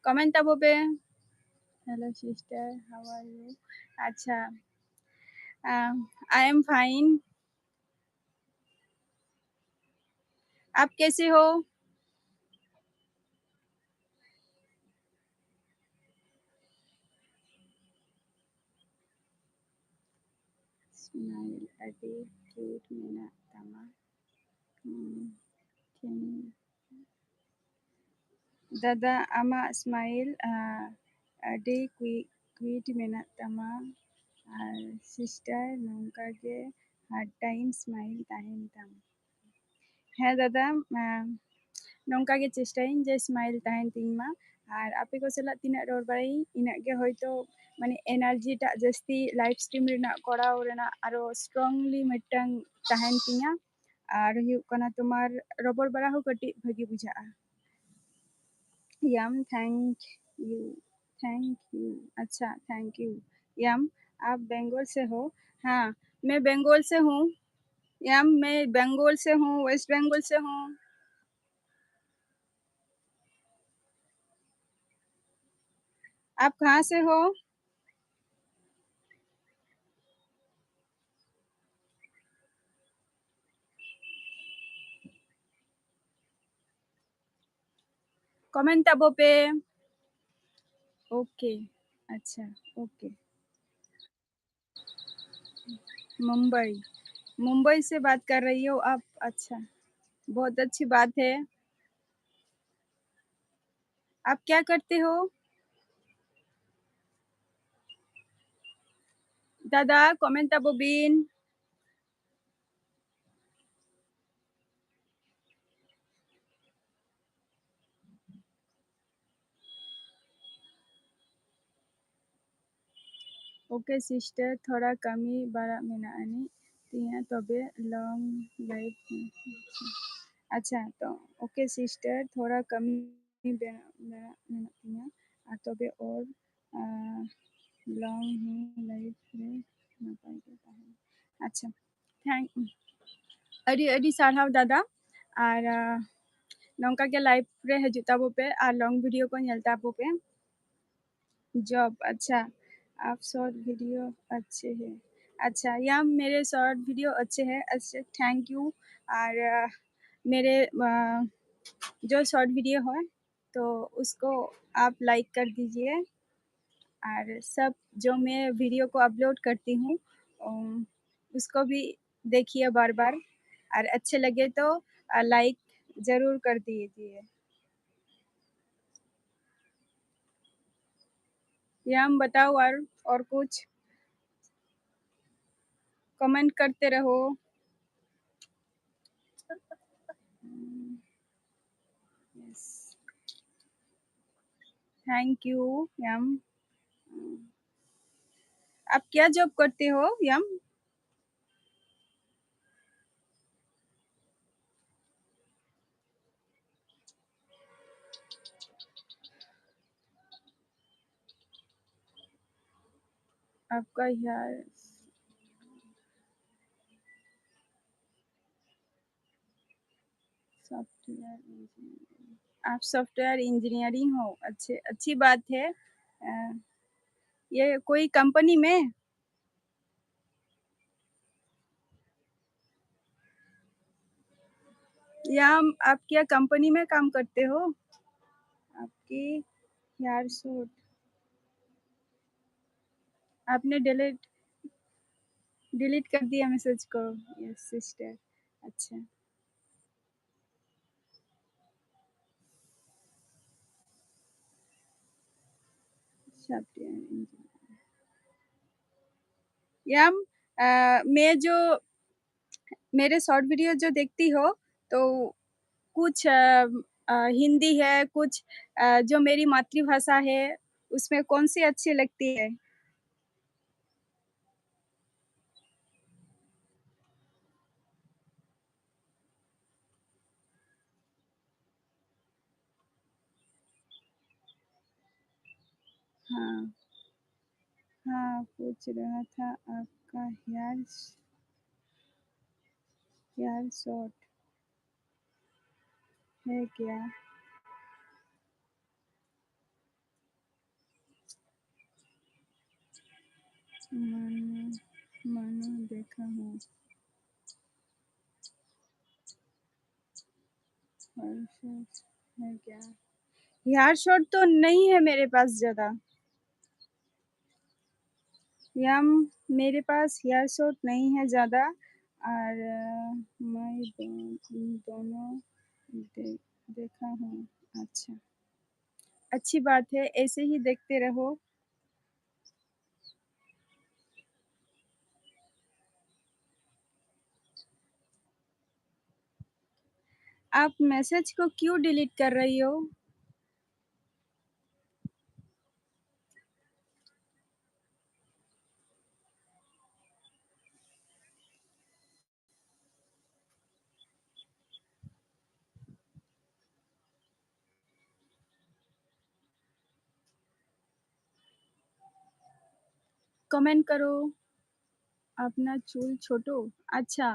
comment ᱛᱟᱵᱚ ᱯᱮ᱾ Hello sister, how are you? ᱟᱪᱪᱷᱟ, I am fine. आप कैसे हो? Smile, ᱟᱹᱰᱤ cute ᱢᱮᱱᱟᱜ ᱛᱟᱢᱟ᱾ ᱦᱩᱸ, ᱴᱷᱤᱠ᱾ ᱫᱟᱫᱟ, ᱟᱢᱟᱜ smile, ᱟ, ᱟᱹᱰᱤ cute, cute ᱢᱮᱱᱟᱜ ᱛᱟᱢᱟ᱾ ᱟᱨ sister, ᱱᱚᱝᱠᱟ ᱜᱮ ᱦᱟᱨ time smile ᱛᱟᱦᱮᱱ ᱛᱟᱢ᱾ ᱦᱮᱸ ᱫᱟᱫᱟ, ᱟ, ᱱᱚᱝᱠᱟ ᱜᱮ ᱪᱮᱥᱴᱟᱭᱟᱹᱧ ᱡᱮ smile ᱛᱟᱦᱮᱱ ᱛᱤᱧ ᱢᱟ᱾ ᱟᱨ ᱟᱯᱮ ᱠᱚ ᱥᱟᱞᱟᱜ ᱛᱤᱱᱟᱹᱜ ᱨᱚᱲ ᱵᱟᱲᱟᱭᱟᱹᱧ, ᱤᱱᱟᱹᱜ ᱜᱮ ᱦᱚᱭᱛᱳ ᱢᱟᱱᱮ energy ᱴᱟᱜ ᱡᱟᱹᱥᱛᱤ live stream ᱨᱮᱱᱟᱜ ᱠᱚᱨᱟᱣ ᱨᱮᱱᱟᱜ ᱟᱨᱚ strongly ᱢᱤᱫᱴᱟᱝ ᱛᱟᱦᱮᱱ ᱛᱤᱧᱟ᱾ ᱟᱨ ᱦᱩᱭᱩᱜ ᱠᱟᱱᱟ ᱛᱳᱢᱟᱨ ᱨᱚᱯᱚᱲ ᱵᱟᱲᱟ ᱦᱚᱸ ᱠᱟᱹᱴᱤᱡ ᱵᱷᱟᱹᱜᱤ ᱵᱩᱡᱷᱟᱹᱜᱼᱟ᱾ ᱭᱟᱢ, thank you, thank you, ᱟᱪᱪᱷᱟ, thank you। ᱭᱟᱢ, आप बंगाल से हो? हाँ, मैं बंगाल से हूँ। ᱭᱟᱢ, मैं बंगाल से हूँ, West Bengal से हूँ। आप कहाँ से हो? Comment ᱛᱟᱵᱚ ᱯᱮ। OK, अच्छा, OK। मुंबई, मुंबई से बात कर रही हो आप? अच्छा, बहुत अच्छी बात है। आप क्या करते हो? दादा, comment ᱛᱟᱵᱚ ᱵᱤᱱ। OK sister, ᱛᱷᱚᱲᱟ ᱠᱟᱹᱢᱤ ᱵᱟᱲᱟ ᱢᱮᱱᱟᱜ ᱟᱹᱱᱤᱡ ᱛᱤᱧᱟ, ᱛᱚᱵᱮ long live। ᱟᱪᱪᱷᱟ, ᱛᱚ OK sister, ᱛᱷᱚᱲᱟ ᱠᱟᱹᱢᱤ ᱵᱮᱱᱟᱜ ᱢᱮᱱᱟᱜ ᱛᱤᱧᱟ, ᱟᱨ ᱛᱚᱵᱮ ᱚᱨ, ᱟᱨ long ᱦᱚᱸ live ᱨᱮ ᱱᱟᱯᱟᱭ ᱜᱮ ᱛᱟᱦᱮᱱᱟ᱾ ᱟᱪᱪᱷᱟ, thank, ᱟᱹᱰᱤ ᱟᱹᱰᱤ ᱥᱟᱨᱦᱟᱣ ᱫᱟᱫᱟ, ᱟᱨ ᱱᱚᱝᱠᱟ ᱜᱮ live ᱨᱮ ᱦᱤᱡᱩᱜ ᱛᱟᱵᱚ ᱯᱮ ᱟᱨ long video ᱠᱚ ᱧᱮᱞ ᱛᱟᱵᱚ ᱯᱮ᱾ Job, अच्छा, आप short video अच्छे हैं। अच्छा याम, मेरे short video अच्छे हैं। अच्छा, thank you। और मेरे जो short video है तो उसको आप like कर दीजिए, और सब जो मैं video को upload करती हूँ उसको भी देखिए बार बार, और अच्छे लगे तो like जरूर कर दीजिए। याम बताओ और, और कुछ comment करते रहो। Yes, thank you याम। आप क्या job करते हो याम? आपका यार software engineering, आप software engineering हो, अच्छे, अच्छी बात है। अ, ये कोई कंपनी में? या आप क्या कंपनी में काम करते हो? आपकी हेयर शॉर्ट आपने डिलीट डिलीट कर दिया मैसेज को। Yes sister. अच्छा। Software engineer. या अ, मैं जो मेरे शॉर्ट वीडियो जो देखती हो तो कुछ अ, अ, हिंदी है, कुछ अ, जो मेरी मातृभाषा है, उसमें कौन सी अच्छी लगती है? हाँ। हाँ, पूछ रहा था आपका हेयर हेयर शॉर्ट है क्या? मानो, मानो देखा हूँ। हेयर शॉर्ट है क्या? हेयर शॉर्ट तो नहीं है मेरे पास ज़्यादा। या मेरे पास हेयर शॉर्ट नहीं है ज़्यादा। और अ, मैं दो-, दोनों दे-, देखा हूँ। अच्छा, अच्छी बात है, ऐसे ही देखते रहो। आप मैसेज को क्यों डिलीट कर रही हो? কমেন্ট করো। আপনার চুল ছোট? আচ্ছা,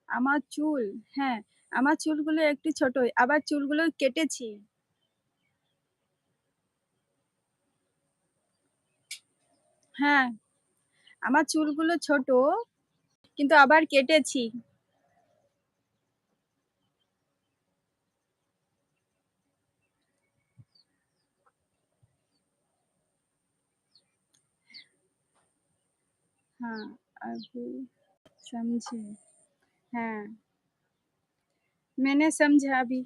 আমার চুল, হ্যাঁ, আমার চুলগুলো একটু ছোটই, আবার চুলগুলো কেটেছি। হ্যাঁ, আমার চুলগুলো ছোট, কিন্তু আবার কেটেছি। हाँ, अभी समझे। हाँ, मैंने समझा अभी।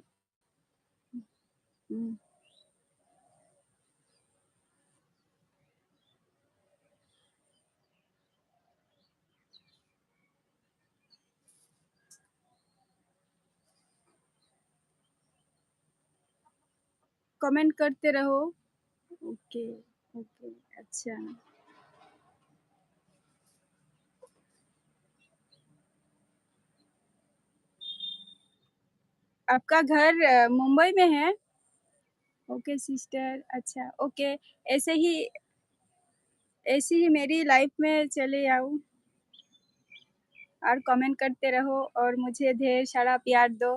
हम्म। कमेंट करते रहो। ओके, ओके, अच्छा। आपका घर, अ, मुंबई में है? ओके सिस्टर, अच्छा, ओके। ऐसे ही, ऐसे ही मेरी लाइफ में चले आओ और कमेंट करते रहो और मुझे ढेर सारा प्यार दो।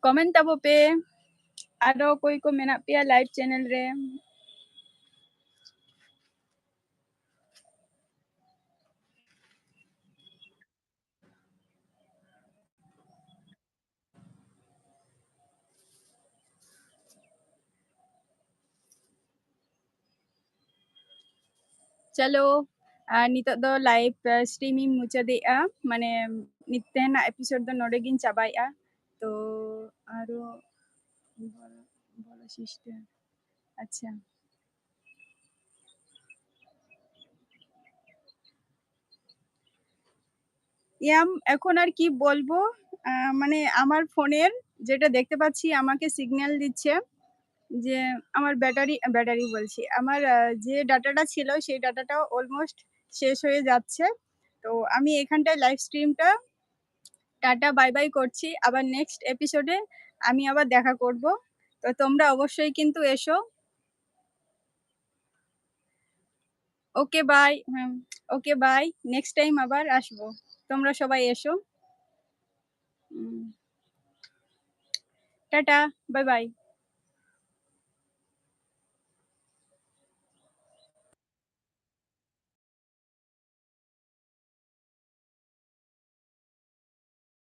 ᱠᱚᱢᱮᱱᱴ ᱛᱟᱵᱚ ᱯᱮ, ᱟᱨᱚ ᱚᱠᱚᱭ ᱠᱚ ᱢᱮᱱᱟᱜ ᱯᱮᱭᱟ ᱞᱟᱭᱤᱵᱷ ᱪᱮᱱᱮᱞ ᱨᱮ᱾ ᱪᱚᱞᱚ, ᱟᱨ ᱱᱤᱛᱚᱜ ᱫᱚ ᱞᱟᱭᱤᱵᱷ, ᱟᱨ, ᱥᱴᱨᱤᱢ ᱤᱧ ᱢᱩᱪᱟᱹᱫᱮᱜᱼᱟ, ᱢᱟᱱᱮ ᱱᱤᱛ ᱛᱮᱦᱮᱧᱟᱜ ᱮᱯᱤᱥᱳᱰ ᱫᱚ ᱱᱚᱰᱮ ᱜᱤᱧ ᱪᱟᱵᱟᱭᱮᱜᱼᱟ᱾ ᱛᱚ ᱟᱨᱚ ᱵᱚᱞᱚ, ᱵᱚᱞᱚ ᱥᱤᱥᱴᱟᱨ, ᱟᱪᱪᱷᱟ। ইয়াম, এখন আর কি বলবো, আহ, মানে আমার ফোনের যেটা দেখতে পাচ্ছি আমাকে সিগন্যাল দিচ্ছে যে আমার ব্যাটারি, ব্যাটারি বলছি, আমার, আহ, যে ডাটাটা ছিল সেই ডাটাটা অলমোস্ট শেষ হয়ে যাচ্ছে। তো আমি এখানটায় লাইভ স্ট্রিমটা টাটা বাই বাই করছি, আবার নেক্সট এপিসোডে আমি আবার দেখা করব। তো তোমরা অবশ্যই কিন্তু এসো। Okay, bye. Hmm, okay, bye. Next time আবার আসবো। তোমরা সবাই এসো। হুম। Tata, bye by.